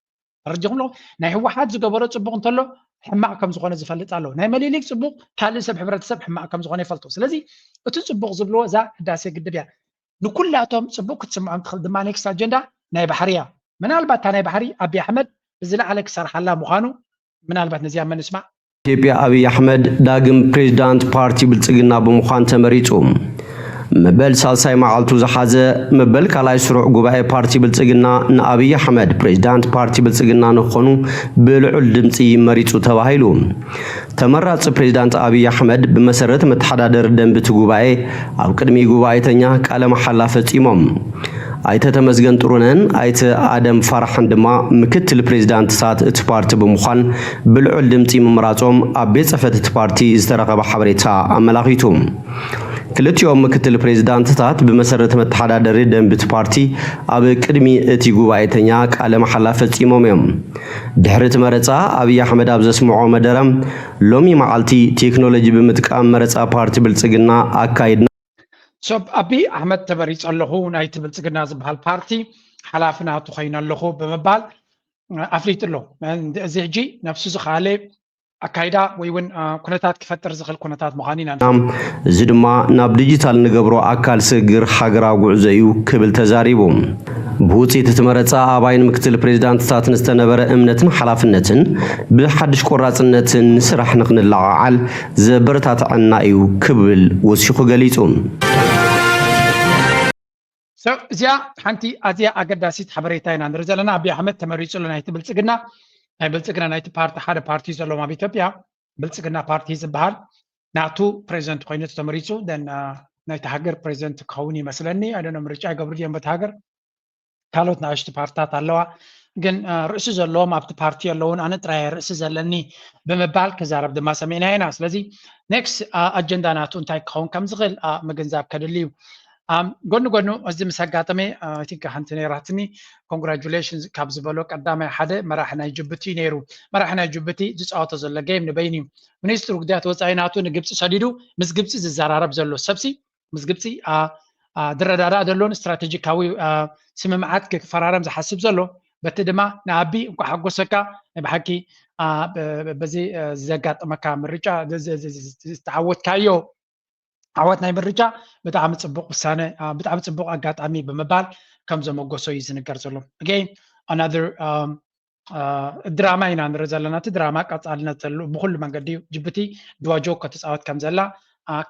ተረዲኹም ኣለኹም ናይ ህወሓት ዝገበሮ ፅቡቕ እንተሎ ሕማቕ ከም ዝኾነ ዝፈልጥ ኣለዎ ናይ መሊሊክ ፅቡቕ ካልእ ሰብ ሕብረተሰብ ሕማቕ ከም ዝኾነ ይፈልጡ ስለዚ እቲ ፅቡቕ ዝብልዎ እዛ ህዳሴ ግድብ እያ ንኩላቶም ፅቡቕ ክትስምዖም ትኽእል ድማ next ኣጀንዳ ናይ ባሕሪ እያ ምናልባት እታ ናይ ባሕሪ ኣቢ ኣሕመድ ብዝለዓለ ክሰርሓላ ምዃኑ ምናልባት ነዚኣ መንስማዕ ኢትዮጵያ ኣብይ ኣሕመድ ዳግም ፕሬዝዳንት ፓርቲ ብልፅግና ብምዃን ተመሪፁ። መበል ሳልሳይ መዓልቱ ዝሓዘ መበል ካልኣይ ስሩዕ ጉባኤ ፓርቲ ብልፅግና ንኣብይ ኣሕመድ ፕሬዝዳንት ፓርቲ ብልፅግና ንክኾኑ ብልዑል ድምፂ መሪፁ ተባሂሉ። ተመራፂ ፕሬዝዳንት ኣብይ ኣሕመድ ብመሰረት መተሓዳደሪ ደንቢ እቲ ጉባኤ ኣብ ቅድሚ ጉባኤተኛ ቃለ መሓላ ፈፂሞም። ኣይተ ተመስገን ጥሩነህን ኣይተ ኣደም ፋራሕን ድማ ምክትል ፕሬዝዳንትታት እቲ ፓርቲ ብምዃን ብልዑል ድምፂ ምምራፆም ኣብ ቤት ፅሕፈት እቲ ፓርቲ ዝተረኸበ ሓበሬታ ኣመላኺቱ። ክልቲኦም ምክትል ፕሬዝዳንትታት ብመሰረት መተሓዳደሪ ደንቢ እቲ ፓርቲ ኣብ ቅድሚ እቲ ጉባኤተኛ ቃለ መሓላ ፈፂሞም እዮም። ድሕሪ እቲ መረፃ ኣብይ ኣሕመድ ኣብ ዘስምዖ መደረ ሎሚ መዓልቲ ቴክኖሎጂ ብምጥቃም መረፃ ፓርቲ ብልፅግና ኣካይድና። ሶብ ኣቢ ኣሕመድ ተመሪፀ ኣለኹ ናይቲ ብልፅግና ዝበሃል ፓርቲ ሓላፊ ናቱ ኮይነ ኣለኹ ብምባል ኣፍሊጡ ኣሎ። እዚ ሕጂ ነብሱ ዝኸኣለ ኣካይዳ ወይ እውን ኩነታት ክፈጥር ዝኽእል ኩነታት ምዃኑ ኢና። እዚ ድማ ናብ ዲጂታል ንገብሮ ኣካል ስግግር ሃገራዊ ጉዕዞ እዩ ክብል ተዛሪቡ። ብውፅኢት እቲ መረፃ ኣባይን ምክትል ፕሬዚዳንትታትን ዝተነበረ እምነትን ሓላፍነትን ብሓድሽ ቆራፅነትን ንስራሕ ንክንለዓዓል ዘበረታትዐና እዩ ክብል ወሲኹ ገሊፁ። እዚኣ ሓንቲ ኣዝያ ኣገዳሲት ሓበሬታ ኢና ንርኢ ዘለና። ኣብይ ኣሕመድ ተመሪፁ ኣሎ ናይቲ ብልፅግና ናይ ብልፅግና ናይቲ ፓርቲ ሓደ ፓርቲ ዘለዎም ኣብ ኢትዮጵያ ብልፅግና ፓርቲ ዝበሃል ናቱ ፕሬዚደንት ኮይኑ ተመሪፁ ናይቲ ሃገር ፕሬዚደንት ክኸውን ይመስለኒ። ኣይ ምርጫ ይገብሩ ድዮም በቲ ሃገር ካልኦት ንኣሽቱ ፓርትታት ኣለዋ ግን ርእሲ ዘለዎም ኣብቲ ፓርቲ ኣለውን ኣነ ጥራይ ርእሲ ዘለኒ ብምባል ክዛረብ ድማ ሰሚዕና ኢና። ስለዚ ኔክስት ኣጀንዳ ናቱ እንታይ ክኸውን ከም ዝኽእል ምግንዛብ ከድሊ እዩ። ጎኒ ጎኑ እዚ ምስ ኣጋጠመ ቲንክ ሓንቲ ነይራትኒ ኮንግራጁሌሽን ካብ ዝበሎ ቀዳማይ ሓደ መራሒ ናይ ጅቡቲ ነይሩ። መራሒ ናይ ጅቡቲ ዝፃወቶ ዘሎ ጌም ንበይኑ እዩ። ሚኒስትሩ ጉዳያት ወፃኢ ናቱ ንግብፂ ሰዲዱ ምስ ግብፂ ዝዘራረብ ዘሎ ሰብሲ ምስ ግብፂ ዝረዳዳእ ዘሎን ስትራቴጂካዊ ስምምዓት ክፈራረም ዝሓስብ ዘሎ በቲ ድማ ንኣቢ እንኳ ሓጎሰካ ናይ ብሓቂ በዚ ዘጋጠመካ ምርጫ ዝተዓወትካዮ ዓወት ናይ ምርጫ ብጣዕሚ ፅቡቅ ውሳነ ብጣዕሚ ፅቡቅ ኣጋጣሚ ብምባል ከም ዘመጎሶ እዩ ዝንገር ዘሎ። Again another ድራማ ኢና ንርኢ ዘለና። እቲ ድራማ ቀፃልነት ዘሉ ብኩሉ መንገዲ እዩ። ጅቡቲ ድዋ ጆክ ክትፃወት ከም ዘላ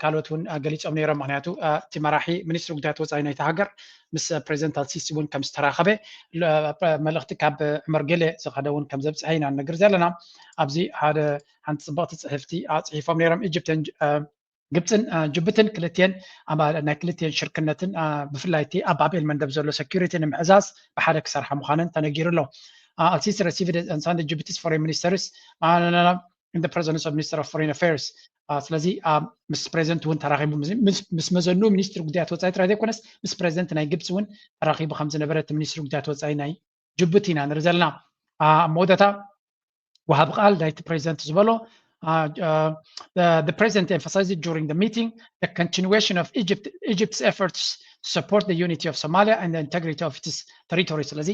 ካልኦት እውን ገሊፆም ነይሮም። ምክንያቱ እቲ መራሒ ሚኒስትሪ ጉዳያት ወፃኢ ናይቲ ሃገር ምስ ፕሬዚደንት ኣልሲሲ እውን ከም ዝተራኸበ፣ መልእኽቲ ካብ ዑመር ገለ ዝኸደ እውን ከም ዘብፅሐ ኢና ንነግር ዘለና። ኣብዚ ሓደ ሓንቲ ፅብቕቲ ፅሕፍቲ ኣፅሒፎም ነይሮም። ኢጅፕትን ግብፅን ጅቡትን ክልቲኤን ናይ ክልቲኤን ሽርክነትን ብፍላይ እቲ ኣብ ባብኤል መንደብ ዘሎ ሴኩሪቲ ንምዕዛዝ ብሓደ ክሰርሓ ምዃነን ተነጊሩ ኣሎ። ኣልሲሲ received on Sunday Djibouti's foreign ministers in the presence of Minister of Foreign Affairs። ስለዚ ምስ ፕሬዚደንት እውን ተራኺቡ፣ ምስ መዘኑ ሚኒስትሪ ጉዳያት ወፃኢ ጥራይ ዘይኮነስ ምስ ፕሬዚደንት ናይ ግብፂ እውን ተራኺቡ ከም ዝነበረ እቲ ሚኒስትሪ ጉዳያት ወፃኢ ናይ ጅቡቲ ኢና ንርኢ ዘለና። ኣብ መወዳእታ ወሃቢ ቃል ናይቲ ፕሬዚደንት ዝበሎ the president emphasized during the meeting the continuation of Egypt, Egypt's efforts to support the unity of Somalia and the integrity of its territory። ስለዚ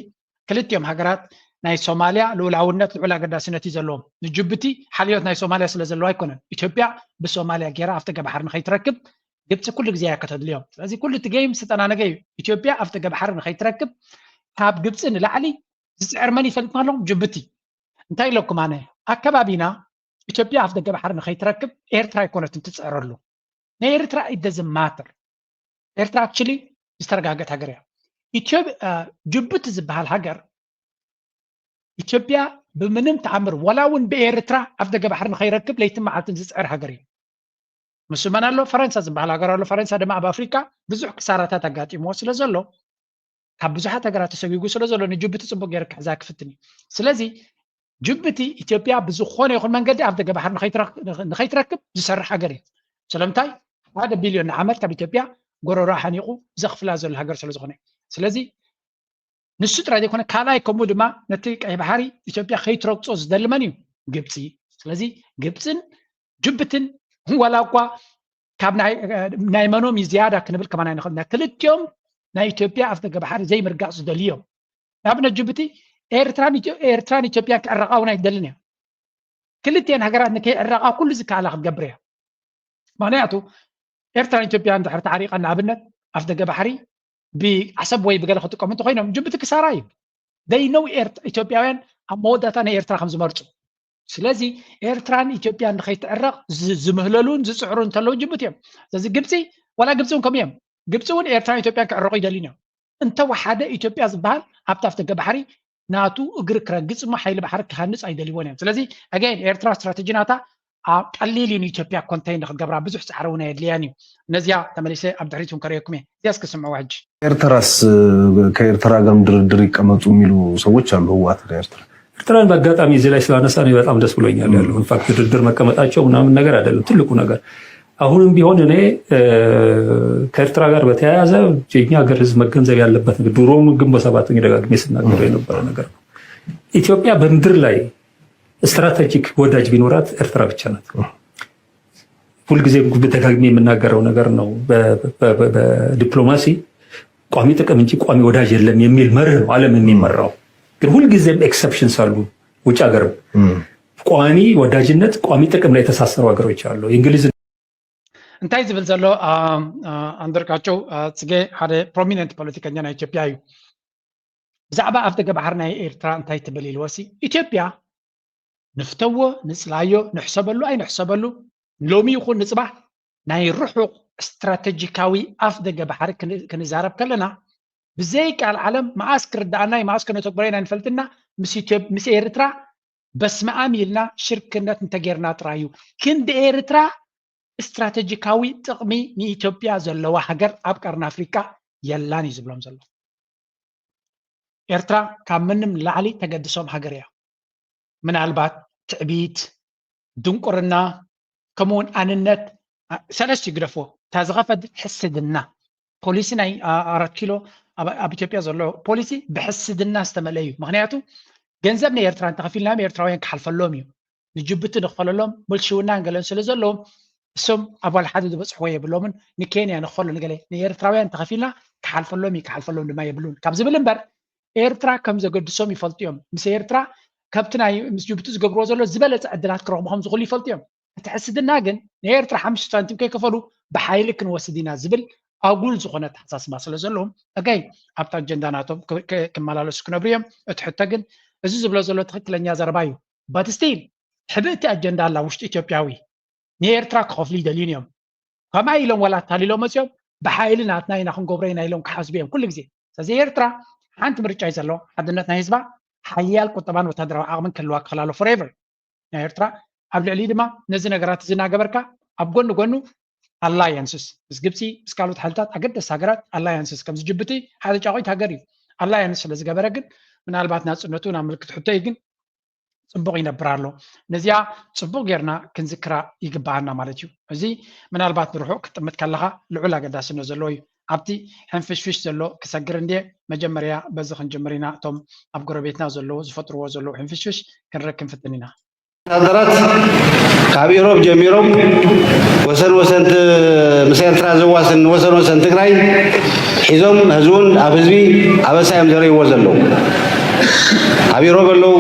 ክልቲኦም ሃገራት ናይ ሶማሊያ ልኡላውነት ልዑል ኣገዳስነት እዩ ዘለዎም። ንጅቡቲ ሓልዮት ናይ ሶማሊያ ስለ ዘለዎ ኣይኮነን። ኢትዮጵያ ብሶማሊያ ገይራ ኣፍደገ ባሕሪ ንኸይትረክብ ግብፂ ኩሉ ግዜ እያ ከተድልዮም። ስለዚ ኩሉ እቲ ጌም ዝተጠናነገ እዩ። ኢትዮጵያ ኣፍደገ ባሕሪ ንኸይትረክብ ካብ ግብፂ ንላዕሊ ዝፅዕር መን ይፈልጥ ኣለኹም? ጅቡቲ። እንታይ ኢለኩም ኣነ? ኣከባቢና ኢትዮጵያ ኣፍደገ ባሕሪ ንኸይትረክብ ኤርትራ ኣይኮነትን ትፅዕረሉ። ናይ ኤርትራ it doesn't matter። ኤርትራ actually ዝተረጋገት ሃገር እያ። ኢትዮ ጅቡቲ ዝበሃል ሃገር ኢትዮጵያ ብምንም ተኣምር ዋላ እውን ብኤርትራ ኣፍደገ ባሕሪ ንኸይረክብ ለይትን መዓልትን ዝፅዕር ሃገር እዩ። ምስ መን ኣሎ? ፈረንሳ ዝበሃል ሃገር ኣሎ። ፈረንሳ ድማ ኣብ ኣፍሪካ ብዙሕ ክሳራታት ኣጋጢምዎ ስለ ዘሎ ካብ ብዙሓት ሃገራት ተሰጊጉ ስለ ዘሎ ንጅቡቲ ፅቡቅ ገይሩ ክሕዛ ክፍትን እዩ። ስለዚ ጅቡቲ ኢትዮጵያ ብዝኾነ ይኹን መንገዲ ኣፍደገ ባሕሪ ንኸይትረክብ ዝሰርሕ ሃገር እዩ። ስለምንታይ? ሓደ ቢልዮን ንዓመት ካብ ኢትዮጵያ ጎረሮ ሓኒቑ ዘኽፍላ ዘሎ ሃገር ስለ ዝኾነ። ስለዚ ንሱ ጥራይ ዘይኮነ ካልኣይ ከምኡ ድማ ነቲ ቀይ ባሕሪ ኢትዮጵያ ከይትረግፆ ዝደሊ መን እዩ? ግብፂ። ስለዚ ግብፅን ጅቡትን ዋላ እኳ ካብ ናይ መኖም እዩ ዝያዳ ክንብል ከማን ኣይንኽእል ኢና። ክልቲኦም ናይ ኢትዮጵያ ኣፍደገ ባሕሪ ዘይምርጋፅ ዝደልዩ እዮም። ንኣብነት ጅቡቲ ኤርትራን ኢትዮጵያን ክዕረቃ እውን ኣይትደልን እያ። ክልቲኤን ሃገራት ንከይዕረቃ ኩሉ ዝከኣላ ክትገብር እያ። ምክንያቱ ኤርትራን ኢትዮጵያን ድሕሪ ተዓሪቀን ንኣብነት ኣፍደገ ባሕሪ ብዓሰብ ወይ ብገለ ክጥቀሙ እንተኮይኖም ጅቡቲ ክሳራ እዩ። They know ኢትዮጵያውያን ኣብ መወዳእታ ናይ ኤርትራ ከም ዝመርፁ። ስለዚ ኤርትራን ኢትዮጵያን ንከይትዕረቕ ዝምህለሉን ዝፅዕሩ እንተለዉ ጅቡቲ እዮም። ስለዚ ግብፂ ዋላ ግብፂ እውን ከምኡ እዮም። ግብፂ እውን ኤርትራን ኢትዮጵያን ክዕረቑ ይደልዩን እዮም። እንተወሓደ ኢትዮጵያ ዝበሃል ኣብቲ ኣፍደገ ባሕሪ ናቱ እግሪ ክረግፅ እሞ ሓይሊ ባሕሪ ክሃንፅ ኣይደልይዎን እዮም። ስለዚ again ኤርትራ ስትራተጂ ናታ ቀሊል እዩ ንኢትዮጵያ ኮንቴይን ክትገብራ ብዙሕ ፃዕሪ እውን ኣየድልያን እዩ። ነዚያ ተመሊሰ ኣብ ድሕሪት እውን ከርእየኩም እየ። እዚያ እስኪ ስምዕዋ ሕጂ። ኤርትራስ ከኤርትራ ጋርም ድርድር ይቀመጡ የሚሉ ሰዎች አሉ። ህወሓት ኤርትራ ኤርትራን በአጋጣሚ እዚህ ላይ ስላነሳ እኔ በጣም ደስ ብሎኛል ያለው ኢንፋክት ድርድር መቀመጣቸው ምናምን ነገር አይደለም ትልቁ ነገር። አሁንም ቢሆን እኔ ከኤርትራ ጋር በተያያዘ የኛ ሀገር ህዝብ መገንዘብ ያለበት ነገር ድሮም ግንቦት ሰባትን ደጋግሜ ስናገር የነበረ ነገር ነው። ኢትዮጵያ በምድር ላይ ስትራቴጂክ ወዳጅ ቢኖራት ኤርትራ ብቻ ናት። ሁልጊዜ ደጋግሜ የምናገረው ነገር ነው። በዲፕሎማሲ ቋሚ ጥቅም እንጂ ቋሚ ወዳጅ የለም የሚል መርህ ነው ዓለም የሚመራው። ግን ሁልጊዜም ኤክሰፕሽንስ አሉ። ውጭ ሀገርም ቋሚ ወዳጅነት ቋሚ ጥቅም ላይ የተሳሰሩ ሀገሮች አሉ። የእንግሊዝ እንታይ ዝብል ዘሎ ኣንደርጋቸው ጽጌ ሓደ ፕሮሚነንት ፖለቲከኛ ናይ ኢትዮጵያ እዩ። ብዛዕባ ኣፍደገ ባሕሪ ናይ ኤርትራ እንታይ ትብል ኢልዎሲ ኢትዮጵያ ንፍተዎ ንፅላዮ ንሕሰበሉ ኣይንሕሰበሉ ሎሚ ይኹን ንፅባሕ ናይ ርሑቕ ስትራተጂካዊ ኣፍደገ ባሕሪ ክንዛረብ ከለና ብዘይ ቃል ዓለም መኣስ ክርዳኣና እዩ መኣስ ከነተግበሮ ኢና ንፈልጥና ምስ ኤርትራ በስመኣም ኢልና ሽርክነት እንተጌርና ጥራይ እዩ። ክንዲ ኤርትራ ስትራተጂካዊ ጥቕሚ ንኢትዮጵያ ዘለዋ ሃገር ኣብ ቀርኒ ኣፍሪቃ የላን እዩ ዝብሎም ዘሎ። ኤርትራ ካብ ምንም ንላዕሊ ተገድሶም ሃገር እያ። ምናልባት ትዕቢት፣ ድንቁርና፣ ከምኡውን ኣንነት ሰለስቲ ግደፎ እታ ዝኸፈት ሕስድና ፖሊሲ ናይ ኣራት ኪሎ ኣብ ኢትዮጵያ ዘሎ ፖሊሲ ብሕስድና ዝተመልአ እዩ። ምክንያቱ ገንዘብ ናይ ኤርትራ እንተኸፊልናዮም ኤርትራውያን ክሓልፈሎም እዩ። ንጅቡቲ ንኽፈለሎም ብልሽውናን ገለን ስለ ዘለዎም እሶም ኣባል ሓደ ዝበፅሕዎ የብሎምን። ንኬንያ ንኽፈሎ ንገለ ንኤርትራውያን እንተኸፊልና ክሓልፈሎም እዩ ክሓልፈሎም ድማ የብሉን ካብ ዝብል እምበር ኤርትራ ከም ዘገድሶም ይፈልጡ እዮም። ምስ ኤርትራ ካብቲ ናይ ምስ ጅቡቲ ዝገብርዎ ዘሎ ዝበለፀ ዕድላት ክረኽቡ ከም ዝኽእሉ ይፈልጡ እዮም። እቲ ሕስድና ግን ንኤርትራ ሓሙሽተ ሳንቲም ከይከፈሉ ብሓይሊ ክንወስድ ኢና ዝብል ኣጉል ዝኾነ ኣተሓሳስባ ስለ ዘለዎም ኣጋይ ኣብቲ ኣጀንዳ ናቶም ክመላለሱ ክነብሩ እዮም። እቲ ሕቶ ግን እዚ ዝብሎ ዘሎ ትኽክለኛ ዘረባ እዩ። ባት ስቲል ሕብእቲ ኣጀንዳ ኣላ ውሽጢ ኢትዮጵያዊ ንኤርትራ ክኸፍሉ ይደልዩን እዮም። ከማይ ኢሎም ዋላ ኣታሊሎም መፅኦም ብሓይሊ ናትና ኢና ክንገብሮ ኢና ኢሎም ክሓስቡ እዮም ኩሉ ግዜ። ስለዚ ኤርትራ ሓንቲ ምርጫ እዩ ዘለዎ፣ ሓድነት ናይ ህዝባ፣ ሓያል ቁጠባን ወታደራዊ ዓቕምን ክህልዋ ክኽእል ኣሎ ፎሬቨር። ናይ ኤርትራ ኣብ ልዕሊ ድማ ነዚ ነገራት እዚ እናገበርካ ኣብ ጎኒ ጎኑ ኣላያንስስ ምስ ግብፂ ምስ ካልኦት ሓይልታት ኣገደስቲ ሃገራት ኣላያንስስ ከምዚ ጅቡቲ ሓደ ጫቑት ሃገር እዩ። ኣላያንስ ስለ ዝገበረ ግን ምናልባት ናፅነቱ ናብ ምልክት ሕቶ እዩ ግን ፅቡቕ ይነብር ኣሎ። ነዚኣ ፅቡቕ ጌርና ክንዝክራ ይግብኣና ማለት እዩ። እዚ ምናልባት ንርሑቕ ክትጥምት ከለኻ ልዑል ኣገዳስነት ዘለዎ እዩ። ኣብቲ ሕንፍሽፍሽ ዘሎ ክሰግር እንድየ መጀመርያ በዚ ክንጅምር ኢና። እቶም ኣብ ጎረቤትና ዘለዉ ዝፈጥርዎ ዘለዉ ሕንፍሽፍሽ ክንርኢ ክንፍትን ኢና። ወታደራት ካብ ኢሮብ ጀሚሮም ወሰን ወሰን ምስ ኤርትራ ዘዋስን ወሰን ወሰን ትግራይ ሒዞም ሕዚ እውን ኣብ ህዝቢ ኣበሳ እዮም ዘርእይዎ ዘለዉ። ኣብ ኢሮብ ኣለዉ፣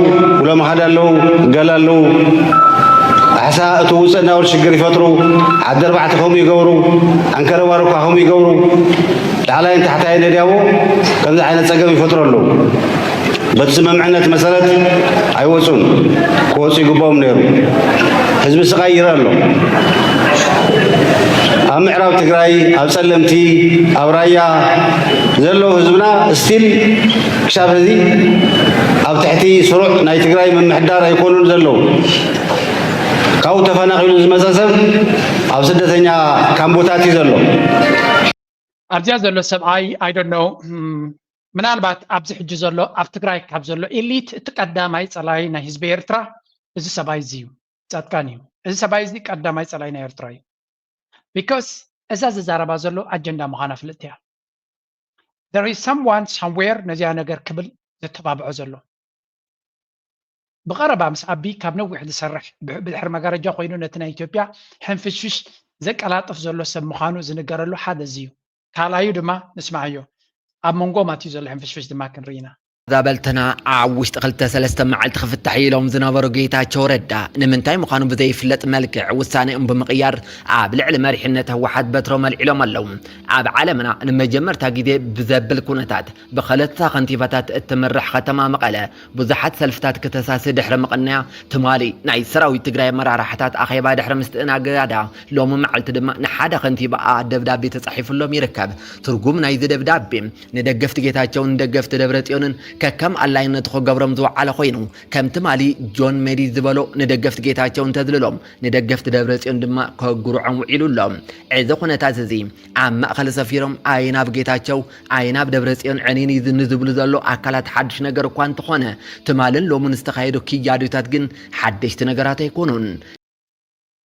ውለምኻድ ኣለዉ፣ ገል ኣለዉ። ኣሕሳ እቲ ውፅእ እናበሉ ሽግር ይፈጥሩ። ዓዲ ኣርባዕተ ከምኡ ይገብሩ፣ ኣንከረባርኳ ከምኡ ይገብሩ። ላዕላይን ታሕታይን ነድያቦ ከምዚ ዓይነት ፀገም ይፈጥሩ ኣለዉ። በቲ ስምምዕነት መሰረት ኣይወፁን፣ ክወፁ ይግባኦም ነይሩ። ህዝቢ ስቓይ ይረአ ኣሎ። ኣብ ምዕራብ ትግራይ፣ ኣብ ፀለምቲ፣ ኣብ ራያ ዘለዉ ህዝብና ስቲል ክሻብ ሕዚ ኣብ ትሕቲ ስሩዕ ናይ ትግራይ ምምሕዳር ኣይኮኑን ዘለዉ። ካብኡ ተፈናቒሉ ዝመፀ ሰብ ኣብ ስደተኛ ካምቦታት እዩ ዘሎ። ኣብዚኣ ዘሎ ሰብኣይ I don't know ምናልባት ኣብዚ ሕጂ ዘሎ ኣብ ትግራይ ካብ ዘሎ ኢሊት እቲ ቀዳማይ ፀላይ ናይ ህዝቢ ኤርትራ እዚ ሰብኣይ እዚ እዩ። ፃድቃን እዩ። እዚ ሰብኣይ እዚ ቀዳማይ ፀላይ ናይ ኤርትራ እዩ። Because እዛ ዝዛረባ ዘሎ ኣጀንዳ ምዃና ፍልጥቲ እያ። There is someone somewhere ነዚኣ ነገር ክብል ዘተባብዖ ዘሎ። ብቐረባ ምስ ኣቢ ካብ ነዊሕ ዝሰርሕ ብድሕሪ መጋረጃ ኮይኑ ነቲ ናይ ኢትዮጵያ ሕንፍሽፍሽ ዘቀላጥፍ ዘሎ ሰብ ምዃኑ ዝንገረሉ ሓደ እዚ እዩ። ካልኣዩ ድማ ንስምዓዮ። ኣብ መንጎ ማትዩ ዘሎ ሕንፍሽፍሽ ድማ ክንርኢ ኢና። ተመዛበልትና ኣብ ውሽጢ ክልተ ሰለስተ መዓልቲ ክፍታሕ ኢሎም ዝነበሩ ጌታቸው ረዳ ንምንታይ ምዃኑ ብዘይፍለጥ መልክዕ ውሳኔኦም ብምቕያር ኣብ ልዕሊ መሪሕነት ህወሓት በትሮም ኣልዒሎም ኣለዉ። ኣብ ዓለምና ንመጀመርታ ግዜ ብዘብል ኩነታት ብኸለስታ ከንቲባታት እትምራሕ ከተማ መቐለ ብዙሓት ሰልፍታት ክተሳሲ ድሕሪ ምቕናያ ትማሊ ናይ ሰራዊት ትግራይ ኣመራርሓታት ኣኼባ ድሕሪ ምስትእናጋዳ ሎሚ መዓልቲ ድማ ንሓደ ከንቲባኣ ደብዳቤ ተፃሒፍሎም ይርከብ። ትርጉም ናይዚ ደብዳቤ ንደገፍቲ ጌታቸውን ንደገፍቲ ደብረፅዮንን ከከም ኣላይነቱ ክገብሮም ዝወዓለ ኮይኑ ከም ትማሊ ጆን መዲድ ዝበሎ ንደገፍቲ ጌታቸው እንተዝልሎም ንደገፍቲ ደብረፅዮን ድማ ከጉርዖም ውዒሉ ኣሎ። እዚ ኩነታት እዚ ኣብ ማእኸል ሰፊሮም ኣይ ናብ ጌታቸው ኣይ ናብ ደብረፅዮን ዕንይንይ ንዝብሉ ዘሎ ኣካላት ሓድሽ ነገር እኳ እንተኾነ ትማልን ሎምን ዝተኻየዱ ክያዶታት ግን ሓደሽቲ ነገራት ኣይኮኑን።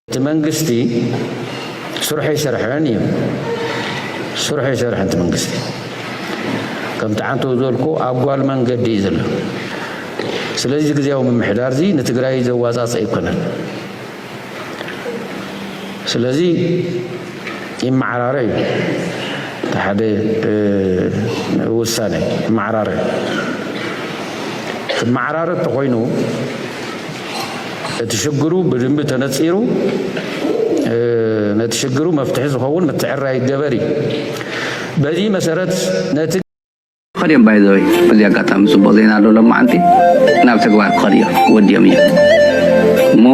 እቲ መንግስቲ ስርሑ ኣይሰርሐን እዩ። ስርሑ ኣይሰርሐን እቲ መንግስቲ። ከምቲ ዓንተው ዝበልኩ ኣብ ጓል መንገዲ እዩ ዘሎ። ስለዚ ግዝያዊ ምምሕዳር እዚ ንትግራይ ዘዋፃፅእ ኣይኮነን። ስለዚ ይመዓራረ እዩ። እቲ ሓደ ውሳነ ይመዓራረ። ክመዓራረ እንተኾይኑ እቲ ሽግሩ ብደንቢ ተነፂሩ ነቲ ሽግሩ መፍትሒ ዝኸውን ምትዕርራይ ይገበር እዩ። በዚ መሰረት ነቲ። ከድዮም ባይዘወይ በዚ ኣጋጣሚ ፅቡቅ ዜና ኣሎ ሎማዓንቲ ናብ ተግባር ክኸዱ እዮም ወዲኦም እዮም እሞ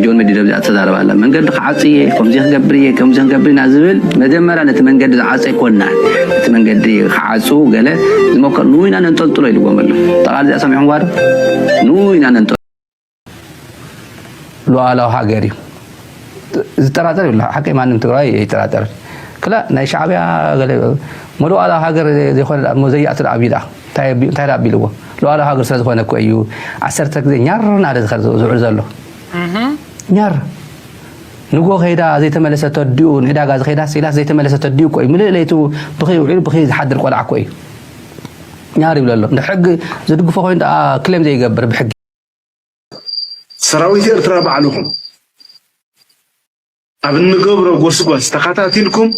ጆን መዲድ ኣብዚኣ ተዛረባ ኣላ መንገዲ ክዓፁ እየ ከምዚ ክገብር እየ ከምዚ ክንገብር ኢና ዝብል መጀመርያ ነቲ መንገዲ ዝዓፀ ኣይኮንናን እቲ መንገዲ ክዓፁ ገለ ዝሞከር ንኡ ኢና ነንጠልጥሎ ኢልዎም ኣሎ ጠቓሊ እዚኣ ሰሚዕኹምዋ ዶ ንኡ ኢና ነንጠልጥሎ ሉዓላዊ ሃገር እዩ ዝጠራጠር የብሉ ሓቀይ ማንም ትግራዋይ ኣይጠራጠርን ክላ ናይ ሻዕብያ ገለ መሉዓላዊ ሃገር ዘይኮነ እሞ ዘያእቱ ደኣ ኣብዩ ደኣ እንታይ ደኣ ኣቢልዎ ሉዓላዊ ሃገር ስለ ዝኾነ እኮ እዩ ዓሰርተ ግዜ ኛር እናበለ ዝኸ- ዝውዕል ዘሎ ኛር ንጎ ከይዳ ዘይተመለሰት ኣዲኡ ንዕዳጋ ዝኸይዳ ሲላስ ዘይተመለሰት ኣዲኡ እኮ እዩ ምልእ ለይቱ ብኸይ ውዒሉ ብኸይ ዝሓድር ቆልዓ እኮ እዩ ኛር ይብለሎ እንደ ሕጊ ዝድግፎ ኮይኑ ደኣ ክሌም ዘይገብር ብሕጊ ሰራዊት ኤርትራ ባዕልኹም ኣብ እንገብሮ ጎስጓስ ተኸታቲልኩም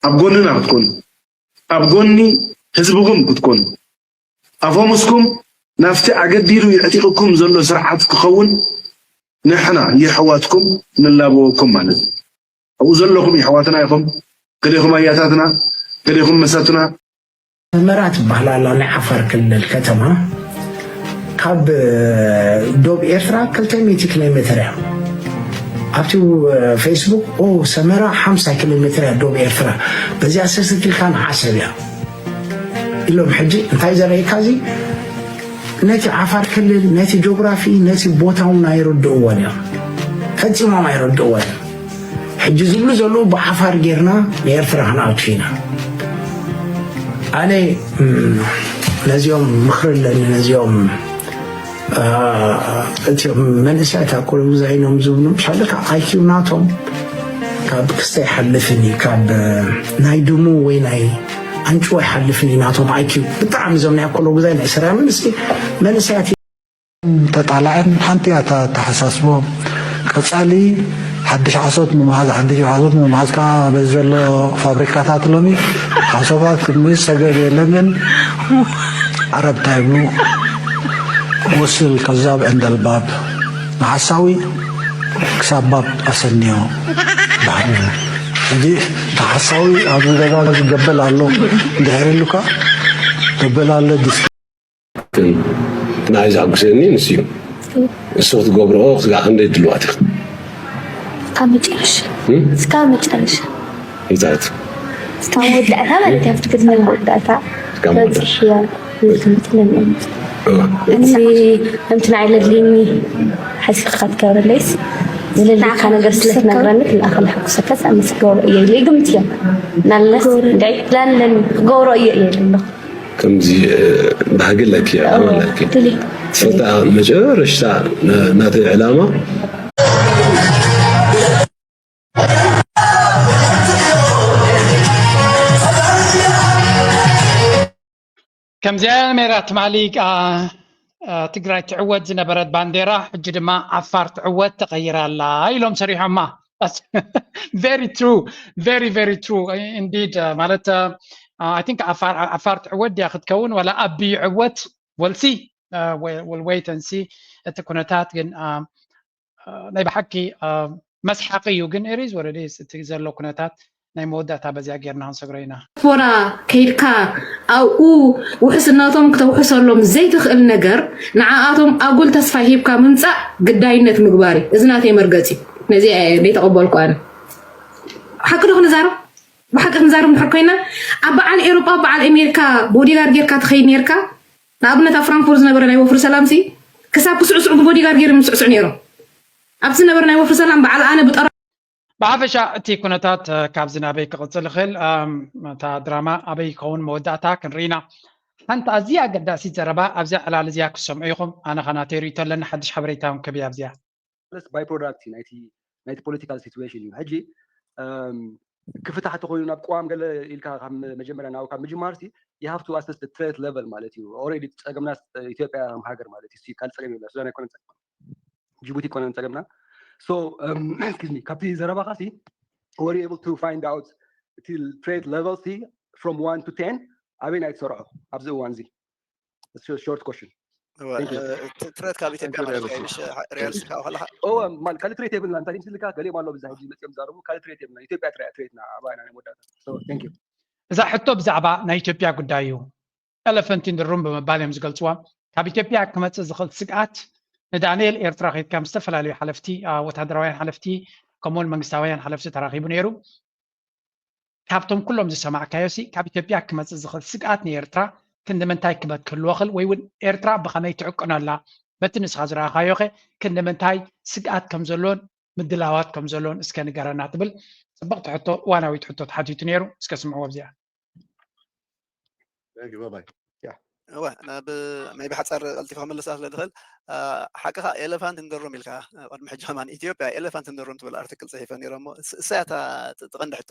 ኣብ ጎንና ክትኮኑ ኣብ ጎኒ ህዝብኹም ክትኮኑ ኣፈሙስኩም ናብቲ ኣገዲዱ የዕጢቕኩም ዘሎ ስርዓት ክኸውን ንሕና የሕዋትኩም ንላበወኩም ማለት እዩ። ኣብኡ ዘለኹም የሕዋትና ኢኹም፣ ገሌኹም ኣያታትና፣ ገሌኹም መሳቱና። ሰመራ ትበሃል ኣላ ናይ ዓፋር ክልል ከተማ ካብ ዶብ ኤርትራ ክልተ ሚእቲ ኪሎ ሜትር እያ። ኣብቲ ፌስቡክ ኦ ሰመራ ሓምሳ ኪሎ ሜትር እያ ዶብ ኤርትራ፣ በዚኣ ሰስት ኢልካ ንዓሰብ እያ ኢሎም። ሕጂ እንታይ ዘርእየካ እዚ ነቲ ዓፋር ክልል ነቲ ጆግራፊ ነቲ ቦታ እውን ኣይርድእዎን እዮም፣ ፈጺሞም ኣይርድእዎን እዮም። ሕጂ ዝብሉ ዘለዉ ብዓፋር ጌርና ንኤርትራ ክንኣቱ ኢና። ኣነ ነዚኦም ምኽሪ ኣለኒ ነዚኦም እቲኦም መንእሰያት ኣኮለጉዛይ ኢኖም ዝብሉ ምሻለካ ኣይኪው ናቶም ካብ ክስተ ይሓልፍን እዩ ካብ ናይ ድሙ ወይ ናይ ኣንጭዋ ይሓልፍን እዩ ናቶም ኣይኪው ብጣዕሚ እዞም ናይ ኣኮለጉዛይ ናይ ሰራምን ስ መንእሰያት ተጣላዕን ሓንቲ እያ ተሓሳስቦ ቀፃሊ ሓድሽ ዓሶት ንምሓዝ ሓድሽ ዓሶት ንምሓዝ ከዓ በዚ ዘሎ ፋብሪካታት ሎሚ ሓሶባት ክምዝ ሰገብ የለን ግን ዓረብ እንታይ ይብሉ ወስል ከዛብ ዕንደልባብ ንሓሳዊ ክሳብ ባብ ኣሰንዮ ይበሃል ሕጂ ተሓሳዊ ኣብዚ ገዛ ገበል ኣሎ እንድሕር ኢሉካ ገበል ኣሎ ንዓይ ዘሐጉሰኒ ንሱ እዩ። እሱ ክትገብርኦ ክስጋዕ ክንደይ ድልዋት ኢኻ? እስካብ መጨረሻ እስካብ መጨረሻ ይታት እስካብ መወዳእታ ማለት ኣብቲ ቅድሚ መወዳእታ በፂሕያ ዝምትለኒ እቲ ከምቲ ናይ ለድሊኒ ሓሲብካ ክትገብረለይስ ዝለለካ ነገር ስለትነግረኒ ክልኣኸ ንሕጉሰካ ዝኣመስ ክገብሮ እየ ኢለ ይግምት እዮም ናለስ እንዳይ ፕላን ኣለኒ ክገብሮ እየ እየ ኣለኹ ከምዚ ባህጊ ኣለኪ ኣለኪ ትፈልጣ መጨረሽታ ናተይ ዕላማ ከምዚኣ ነይራ ትማሊ ትግራይ ትዕወት ዝነበረት ባንዴራ ሕጂ ድማ ዓፋር ትዕወት ተቐይራ ኣላ ኢሎም ሰሪሖማ very true very very true indeed ማለት I think ዓፋር ትዕወት ድያ ክትከውን ዋላ ኣቢ ይዕወት ወልሲ ወል wait and see እቲ ኩነታት ግን ናይ ብሓቂ መስሓቂ እዩ ግን it is what it is እቲ ዘሎ ኩነታት ናይ መወዳእታ በዚኣ ጌርና ክንሰግሮ ኢና። ዲያስፖራ ከይድካ ኣብኡ ውሕስነቶም ክተውሕሰሎም ዘይትኽእል ነገር ንዓኣቶም ኣጉል ተስፋ ሂብካ ምምፃእ ግዳይነት ምግባር እዩ። እዚ ናተይ መርገፂ እዩ። ነዚኣ እየ ዘይተቐበልኩ ኣነ። ሓቂ ዶ ክንዛረብ? ብሓቂ ክንዛረብ እንድሕር ኮይና ኣብ በዓል ኤውሮጳ ኣብ በዓል ኣሜሪካ ቦዲጋርድ ጌርካ ትኸይድ ኔርካ ንኣብነት ኣብ ፍራንክፎርት ዝነበረ ናይ ወፍሪ ሰላም ሲ ክሳብ ክስዕስዑ ብቦዲጋርድ ገይሮም ዝስዕስዑ ነይሮም። ኣብቲ ዝነበረ ናይ ወፍሪ ሰላም በዓል ኣነ ብጠራ ብሓፈሻ እቲ ኩነታት ካብዚ ናበይ ክቕፅል ይኽእል? እታ ድራማ ኣበይ ይኸውን መወዳእታ ክንርኢ ኢና። ሓንቲ ኣዝያ ኣገዳሲት ዘረባ ኣብዚኣ ዕላል እዚኣ ክትሰምዑ ኢኹም። ኣነ ኸ ናተይ ርእይቶ ኣለኒ፣ ሓድሽ ሓበሬታ እውን ክህብ እየ ኣብዚኣ። by product ናይቲ ናይቲ political situation እዩ። ሕጂ ክፍታሕ ተኮይኑ ናብ ቅዋም ገለ ኢልካ ካብ መጀመርያ ናብ ካብ ምጅማር ሲ you have to assess the threat level ማለት እዩ። already ጸገምና ኢትዮጵያ ከም ሃገር ማለት እዩ። ካልእ ጸገም የብላ። ሱዳን ኣይኮነን ጸገምና፣ ጅቡቲ ኣይኮነን ጸገምና። So excuse me ካብቲ ዘረባኻ ሲ were you able to find out እቲ threat level ሲ from one to ten ኣበይ ናይ ትሰርዖ ኣብዚ እዋን እዚ? Short question. ትረት ካብ ኢትዮጵያ ማለት እዩ ሪያልስ ካብ ከለካ ካልእ ትሬት የብልና እንታይ ምስ ልካ ገሊኦም ኣለዉ ብዛ ሕጂ መፅኦም ዛረቡ ካልእ ትሬት የብልና ኢትዮጵያ ጥራይ ትሬትና ኣባና ናይ መወዳእታ thank you እዛ ሕቶ ብዛዕባ ናይ ኢትዮጵያ ጉዳይ እዩ elephant in the room ብምባል እዮም ዝገልፅዋ ካብ ኢትዮጵያ ክመፅእ ዝኽእል ስግኣት ንዳንኤል ኤርትራ ከይድካ ምስ ዝተፈላለዩ ሓለፍቲ ወታደራውያን ሓለፍቲ ከምኡውን መንግስታውያን ሓለፍቲ ተራኺቡ ነይሩ ካብቶም ኩሎም ዝሰማዕካዮ ሲ ካብ ኢትዮጵያ ክመፅእ ዝኽእል ስግኣት ንኤርትራ ክንዲ ምንታይ ክበት ክህልዎ ክእል ወይ እውን ኤርትራ ብኸመይ ትዕቅኖ ኣላ በቲ ንስኻ ዝረኣኻዮ ኸ ክንዲ ምንታይ ስግኣት ከም ዘሎን ምድላዋት ከም ዘሎን እስከ ንገረና ትብል ፅብቕቲ ሕቶ እዋናዊት ሕቶ ተሓቲቱ ነይሩ እስከ ስምዕዎ ኣብዚኣ Thank you. Bye bye. እወ ናብ ናይ ብሓፃር ቀልጢፈ ክመልሳ ስለ ዝኽእል ሓቅኻ ኤለፋንት እንደሩም ኢልካ ቅድሚ ሕጂ ከማን ኢትዮጵያ ኤለፋንት እንደሩም ትብል ኣርትክል ፅሒፈ ነይረ እሞ እሳያ እታ ትቐንዲ ሕቶ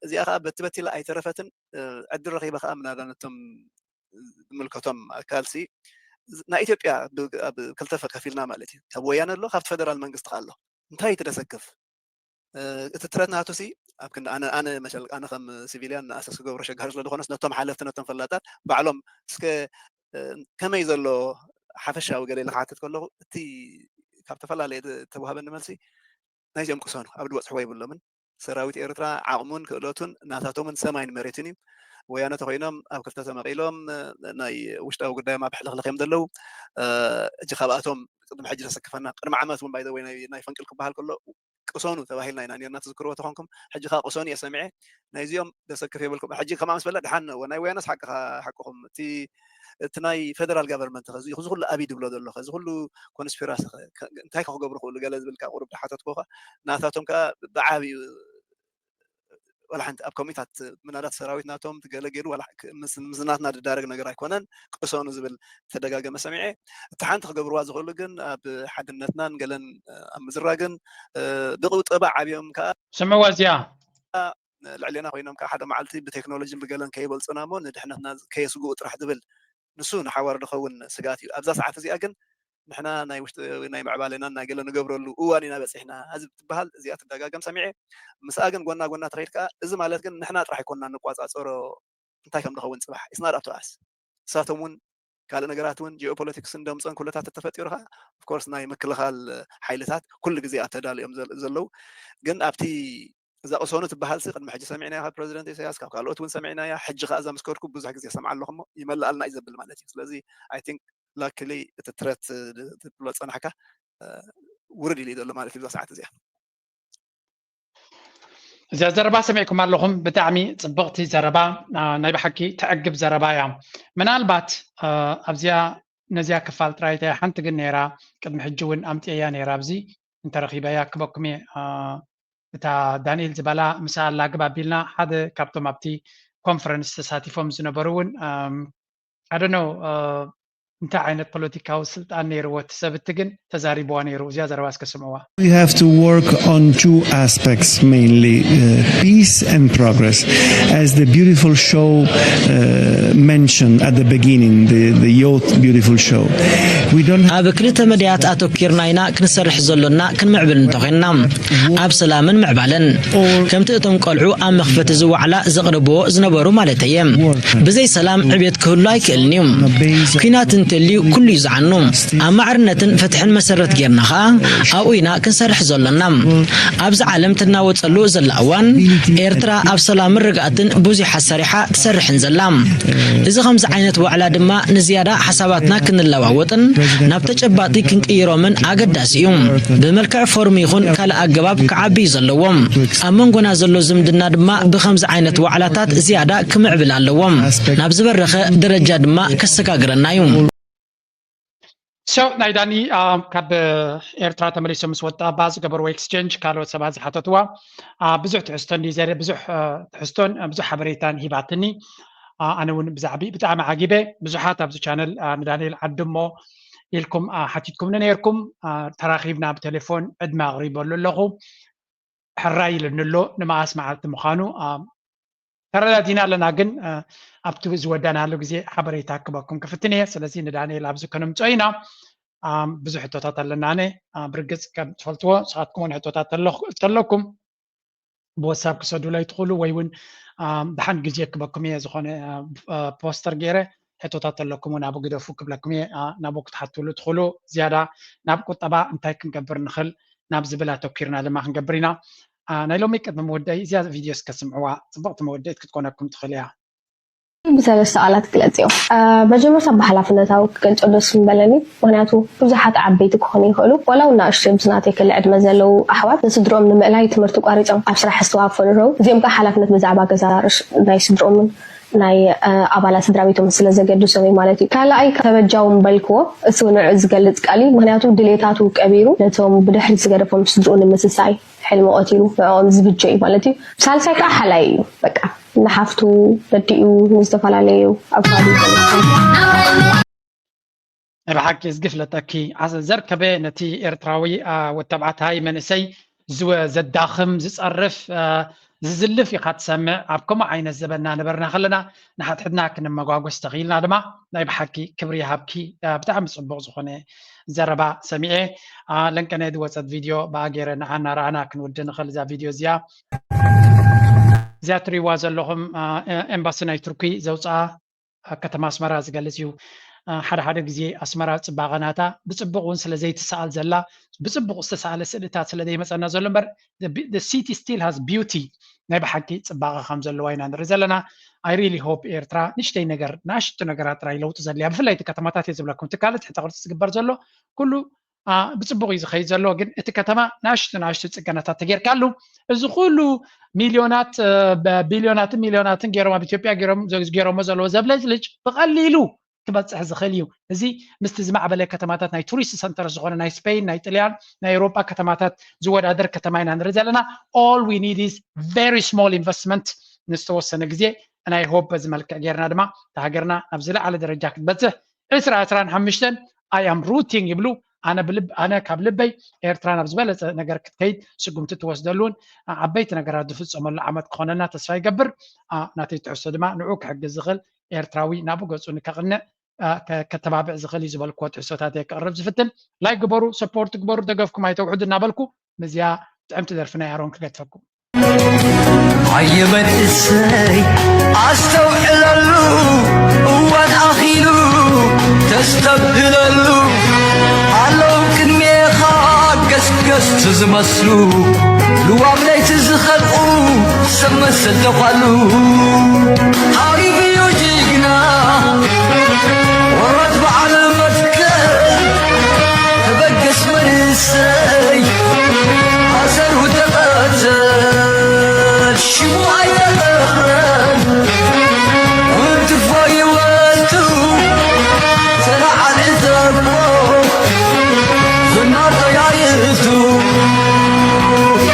እዚኣ ከዓ በቲ በቲላ ኣይተረፈትን ዕድል ረኺበ ከዓ ምናዳ ነቶም ዝምልከቶም ኣካል ሲ ናይ ኢትዮጵያ ኣብ ክልተ ከፊልና ማለት እዩ ካብ ወያነ ኣሎ ካብቲ ፈደራል መንግስቲ ከዓ ኣሎ እንታይ ትደሰክፍ እቲ ትረት ናቱ ሲ ኣብ ክንዲ ኣነ ኣነ መሸል ኣነ ከም ሲቪልያን ንኣሰስ ክገብሮ ሸጋሪ ስለ ዝኾነስ ነቶም ሓለፍቲ ነቶም ፈላጣት ባዕሎም እስከ ከመይ ዘሎ ሓፈሻዊ ገለ ኢለ ክሓትት ከለኹ እቲ ካብ ተፈላለየ ተዋህበኒ መልሲ ናይዚኦም ቅሰኑ ኣብ ድበፅሕዎ የብሎምን ሰራዊት ኤርትራ ዓቕሙን ክእለቱን ናታቶምን ሰማይን መሬትን እዩ። ወያነ ተኮይኖም ኣብ ክልተ ተመቒሎም ናይ ውሽጣዊ ጉዳዮም ኣብ ሕልኽልኽ እዮም ዘለዉ። ሕጂ ካብኣቶም ቅድሚ ሕጂ ዘሰክፈና ቅድሚ ዓመት እውን ባይዘወይ ናይ ፈንቅል ክበሃል ከሎ ቅሰኑ ተባሂልና ኢና ነርና ትዝክርዎ ተኾንኩም። ሕጂ ከዓ ቅሰኑ እየ ሰሚዐ። ናይዚኦም ዘሰክፍ የብልኩም። ሕጂ ከማ ምስ በለ ድሓን እዎ ናይ ወያነስ ሓቅኻ ሓቅኹም እቲ እቲ ናይ ፌደራል ጋቨርንመንት እዚ ኩሉ ኣብይ ድብሎ ዘሎ እዚ ኩሉ ኮንስፒራሲ እንታይ ክገብሩ ክእሉ ገለ ዝብል ቁሩብ ድሓተትኩ ናታቶም ከዓ ብዓብዩ ወላ ሓንቲ ኣብ ኮሚታት ምናልባት ሰራዊት ናቶም ትገለገሉ ምስናትና ዝዳረግ ነገር ኣይኮነን። ቅሰኑ ዝብል ተደጋገመ ሰሚዐ። እቲ ሓንቲ ክገብርዋ ዝኽእሉ ግን ኣብ ሓድነትናን ገለን ኣብ ምዝራግን ብቁጠባ ዓብዮም ከዓ ስምዕዋ እዚኣ ልዕሌና ኮይኖም ከዓ ሓደ መዓልቲ ብቴክኖሎጂን ብገለን ከይበልፁና እሞ ንድሕነትና ከየስግኡ ጥራሕ ዝብል ንሱ ንሓዋር ዝኸውን ስግኣት እዩ። ኣብዛ ሰዓት እዚኣ ግን ንሕና ናይ ውሽጢ ናይ ምዕባለና ናይ ገለ ንገብረሉ እዋን ኢና በፂሕና እዚ ትበሃል እዚኣ ትደጋገም ሰሚዐ። ምስኣ ግን ጎና ጎና ተኸይድ ከዓ እዚ ማለት ግን ንሕና ጥራሕ ኣይኮንና ንቋፃፀሮ እንታይ ከም ዝኸውን ፅባሕ it's not up to us። እሳቶም እውን ካልእ ነገራት እውን ጂኦፖለቲክስ እንደምፀን ኩለታት ተፈጢሩ ከዓ ኦፍኮርስ ናይ ምክልኻል ሓይልታት ኩሉ ግዜ ኣብ ተዳልኦም ዘለዉ ግን ኣብቲ እዛ ቅሰኑ ትበሃል ሲ ቅድሚ ሕጂ ሰሚዕናያ ካብ ፕረዚደንት ኢሳያስ ካብ ካልኦት እውን ሰሚዕናያ ሕጂ ከዓ እዛ ምስ ከድኩ ብዙሕ ግዜ ሰምዓ ኣለኹ እሞ ይመልኣልና እዩ ዘብል ማለት እዩ ስለዚ I think luckily እቲ ትረት ትብሎ ፀናሕካ ውርድ ኢሉ እዩ ዘሎ ማለት እዩ እዛ ሰዓት እዚኣ እዚኣ ዘረባ ሰሚዕኩም ኣለኹም ብጣዕሚ ፅብቕቲ ዘረባ ናይ ብሓቂ ተዕግብ ዘረባ እያ ምናልባት ኣብዚኣ ነዚኣ ክፋል ጥራይ እያ ሓንቲ ግን ነይራ ቅድሚ ሕጂ እውን ኣምፅኤያ ነይራ ኣብዚ እንተረኺበያ ክበኩም እየ እታ ዳንኤል ዝበላ ምሳ ኣላግብ ኣቢልና ሓደ ካብቶም ኣብቲ ኮንፈረንስ ተሳቲፎም ዝነበሩ እውን ሓደ ነው እንታይ ዓይነት ፖለቲካዊ ስልጣን ነይርዎ እቲ ሰብ እቲ ግን ተዛሪብዋ ነይሩ እዚኣ ዘረባ እስከ ስምዕዋ We have to work on two aspects mainly uh, peace and progress. As the beautiful show uh, mentioned at the beginning, the, the yacht beautiful show. We don't have ኣብ ክልተ መድያት ኣተኪርና ኢና ክንሰርሕ ዘሎና ክንምዕብል እንተኾይንና ኣብ ሰላምን ምዕባለን ከምቲ እቶም ቆልዑ ኣብ መኽፈቲ ዝዋዕላ ዘቕርብዎ ዝነበሩ ማለት እየ ብዘይ ሰላም ዕብየት ክህሉ ኣይክእልን እዩ ኩናት እንተልዩ ኩሉ እዩ ዝዓኑ ኣብ ማዕርነትን ፍትሕን መሰረት ጌርና ኸዓ ኣብኡ ኢና ክንሰርሕ ዘሎና ኣብዚ ዓለም ትናወፀሉ ዘላ እዋን ኤርትራ ኣብ ሰላምን ርግኣትን ብዙሕ ኣሰሪሓ ትሰርሕን ዘላ እዚ ከምዚ ዓይነት ዋዕላ ድማ ንዝያዳ ሓሳባትና ክንለዋወጥን ናብ ተጨባጢ ክንቅይሮምን ኣገዳሲ እዩ ብመልክዕ ፎርም ይኹን ካልእ ኣገባብ ክዓቢ እዩ ዘለዎም ኣብ መንጎና ዘሎ ዝምድና ድማ ብከምዚ ዓይነት ዋዕላታት ዝያዳ ክምዕብል ኣለዎም ናብ ዝበረኸ ደረጃ ድማ ከሰጋግረና እዩ So ናይ ዳኒ ካብ ኤርትራ ተመሊሶም ምስ ወጣ ባ ዝገበርዎ ኤክስቸንጅ ካልኦት ሰባት ዝሓተትዋ ብዙሕ ትሕዝቶ እንዲ ዘረ ብዙሕ ትሕዝቶን ብዙሕ ሓበሬታን ሂባትኒ ኣነ እውን ብዛዕቢ ብጣዕሚ ዓጊበ ብዙሓት ኣብዚ ቻነል ንዳንኤል ዓድሞ ኢልኩም ሓቲትኩምኒ ነይርኩም ተራኺብና ብቴሌፎን ዕድመ ኣቕሪበሉ ኣለኹ ሕራይ ኢልኒ ኣሎ ንመኣስ መዓልቲ ምዃኑ ተረዳዲና ኣለና ግን ኣብቲ ዝወዳናሉ ግዜ ሓበሬታ ክበኩም ክፍትን እየ ስለዚ ንዳንኤል ኣብዚ ከነምፅኦ ኢና ብዙሕ ሕቶታት ኣለና ኣነ ብርግፅ ከም ትፈልጥዎ ንስኻትኩም እውን ሕቶታት ተለኩም ብወሳብ ክሰዱለይ ትኽእሉ ወይ እውን ድሓን ግዜ ክበኩም እየ ዝኾነ ፖስተር ገይረ ሕቶታት ኣለኩም እውን ኣብ ግደፉ ክብለኩም እየ ናብኡ ክትሓትሉ ትኽእሉ ዝያዳ ናብ ቁጠባ እንታይ ክንገብር ንኽእል ናብ ዝብል ኣተኪርና ድማ ክንገብር ኢና ናይ ሎሚ ቅድሚ መወደኢ እዚኣ ቪድዮ እስከ ስምዕዋ ፅብቕቲ መወደኢት ክትኮነኩም ትኽእል እያ ብሰለስተ ቃላት ክገልፅ እዮም መጀመርታ ብሓላፍነታዊ ክገልፆ ደስ ምበለኒ ምክንያቱ ብዙሓት ዓበይቲ ክኾኑ ይኽእሉ ወላው ናእሽቱ ብዝናተይ ክሊ ዕድመ ዘለዉ ኣሕዋት ንስድሮም ንምእላይ ትምህርቲ ቋሪፆም ኣብ ስራሕ ዝተዋፈሩ ኣለዉ እዚኦም ከዓ ሓላፍነት ብዛዕባ ገዛ ርሽ ናይ ስድሮምን ናይ ኣባላት ስድራ ቤቶም ስለ ዘገድሶም እዩ ማለት እዩ ካልኣይ ተበጃዊ ምበልክዎ እሱ ንዑ ዝገልፅ ቃል እዩ ምክንያቱ ድሌታቱ ቀቢሩ ነቶም ብድሕሪት ዝገደፎም ስድርኡ ንምስሳይ ሕልሚ ቆቲሩ ንዕኦም ዝብጀ እዩ ማለት እዩ ሳልሳይ ከዓ ሓላይ እዩ በቃ ንሓፍቱ ነዲኡ ንዝተፈላለዩ ኣብ ከባቢ ናይ ብሓቂ እዝጊ ፍለጠኪ ዘርከበ ነቲ ኤርትራዊ ወተባዕታይ መንእሰይ ዘዳኽም ዝፀርፍ ዝዝልፍ ኢኻ ትሰምዕ ኣብ ከምኡ ዓይነት ዘበና ነበርና ከለና ንሓድሕድና ክንመጓጎስ ተኽኢልና ድማ ናይ ብሓቂ ክብሪ ይሃብኪ ብጣዕሚ ፅቡቕ ዝኾነ ዘረባ ሰሚዐ ለንቀነ ዝወፀት ቪድዮ ብኣገይረ ንዓና ረኣና ክንውዲ ንኽእል እዛ ቪድዮ እዚኣ እዚኣ ትሪእዋ ዘለኹም ኤምባሲ ናይ ቱርኪ ዘውፅኣ ኣብ ከተማ ኣስመራ ዝገልፅ እዩ ሓደ ሓደ ግዜ ኣስመራ ጽባቐ ናታ ብጽቡቕ እውን ስለ ዘይትሰኣል ዘላ፣ ብጽቡቕ ዝተሰኣለ ስእልታት ስለ ዘይመጸና ዘሎ እምበር፣ city still has beauty፣ ናይ ብሓቂ ጽባቐ ከም ዘለዋ ኢና ንርኢ ዘለና። I really hope ኤርትራ ንእሽተይ ነገር፣ ንኣሽቱ ነገራት ጥራይ ለውጢ ዘድልያ፣ ብፍላይ እቲ ከተማታት እየ ዝብለኩም፣ ትካል ትሕተ ቅርጺ ዝግበር ዘሎ ኩሉ ብጽቡቕ እዩ ዝኸይድ ዘሎ። ግን እቲ ከተማ ንኣሽቱ ንኣሽቱ ጽገናታት ተጌርካሉ፣ እዚ ኩሉ ሚልዮናት፣ ቢልዮናትን ሚልዮናትን ገይሮም ኣብ ኢትዮጵያ ገይሮሞ ዘለዎ ዘብለጭልጭ ብቐሊሉ ክበፅሕ ዝኽእል እዩ። እዚ ምስቲ ዝማዕበለ ከተማታት፣ ናይ ቱሪስት ሰንተር ዝኾነ ናይ ስፔን፣ ናይ ጥልያን፣ ናይ ኤውሮጳ ከተማታት ዝወዳደር ከተማ ኢና ንርኢ ዘለና። All we need is very small investment ንዝተወሰነ ግዜ። And I hope በዚ መልክዕ ጌርና ድማ እታ ሃገርና ናብ ዝለዓለ ደረጃ ክትበፅሕ ዕስራ ዕስራን ሓሙሽተን I am rooting ይብሉ። ኣነ ካብ ልበይ ኤርትራ ናብ ዝበለፀ ነገር ክትከይድ ስጉምቲ ትወስደሉን ዓበይቲ ነገራት ዝፍፀመሉ ዓመት ክኾነና ተስፋ ይገብር። ናተይ ትሕዝቶ ድማ ንዑ ክሕግዝ ዝኽእል ኤርትራዊ ናብኡ ገጹ ንከቕንዕ ከተባብዕ ዝኽእል እዩ ዝበልክዎ ትሕዝቶታት እየ ከቕርብ ዝፍትን። ላይክ ግበሩ፣ ሰፖርት ግበሩ፣ ደገፍኩም ኣይተውሕዱ እናበልኩ ምስዚኣ ጥዕምቲ ደርፊ ናይ ኣሮን ክገድፈኩም። ኣየ መንእሰይ ኣስተውዕለሉ፣ እዋን ኣኺሉ ተስተብህለሉ። ኣለዉ ቅድሜኻ ገስገስቲ ዝመስሉ፣ ልዋም ለይቲ ዝኸልኡ ሰብ መሰል ተዃሉ። ሃሪፍ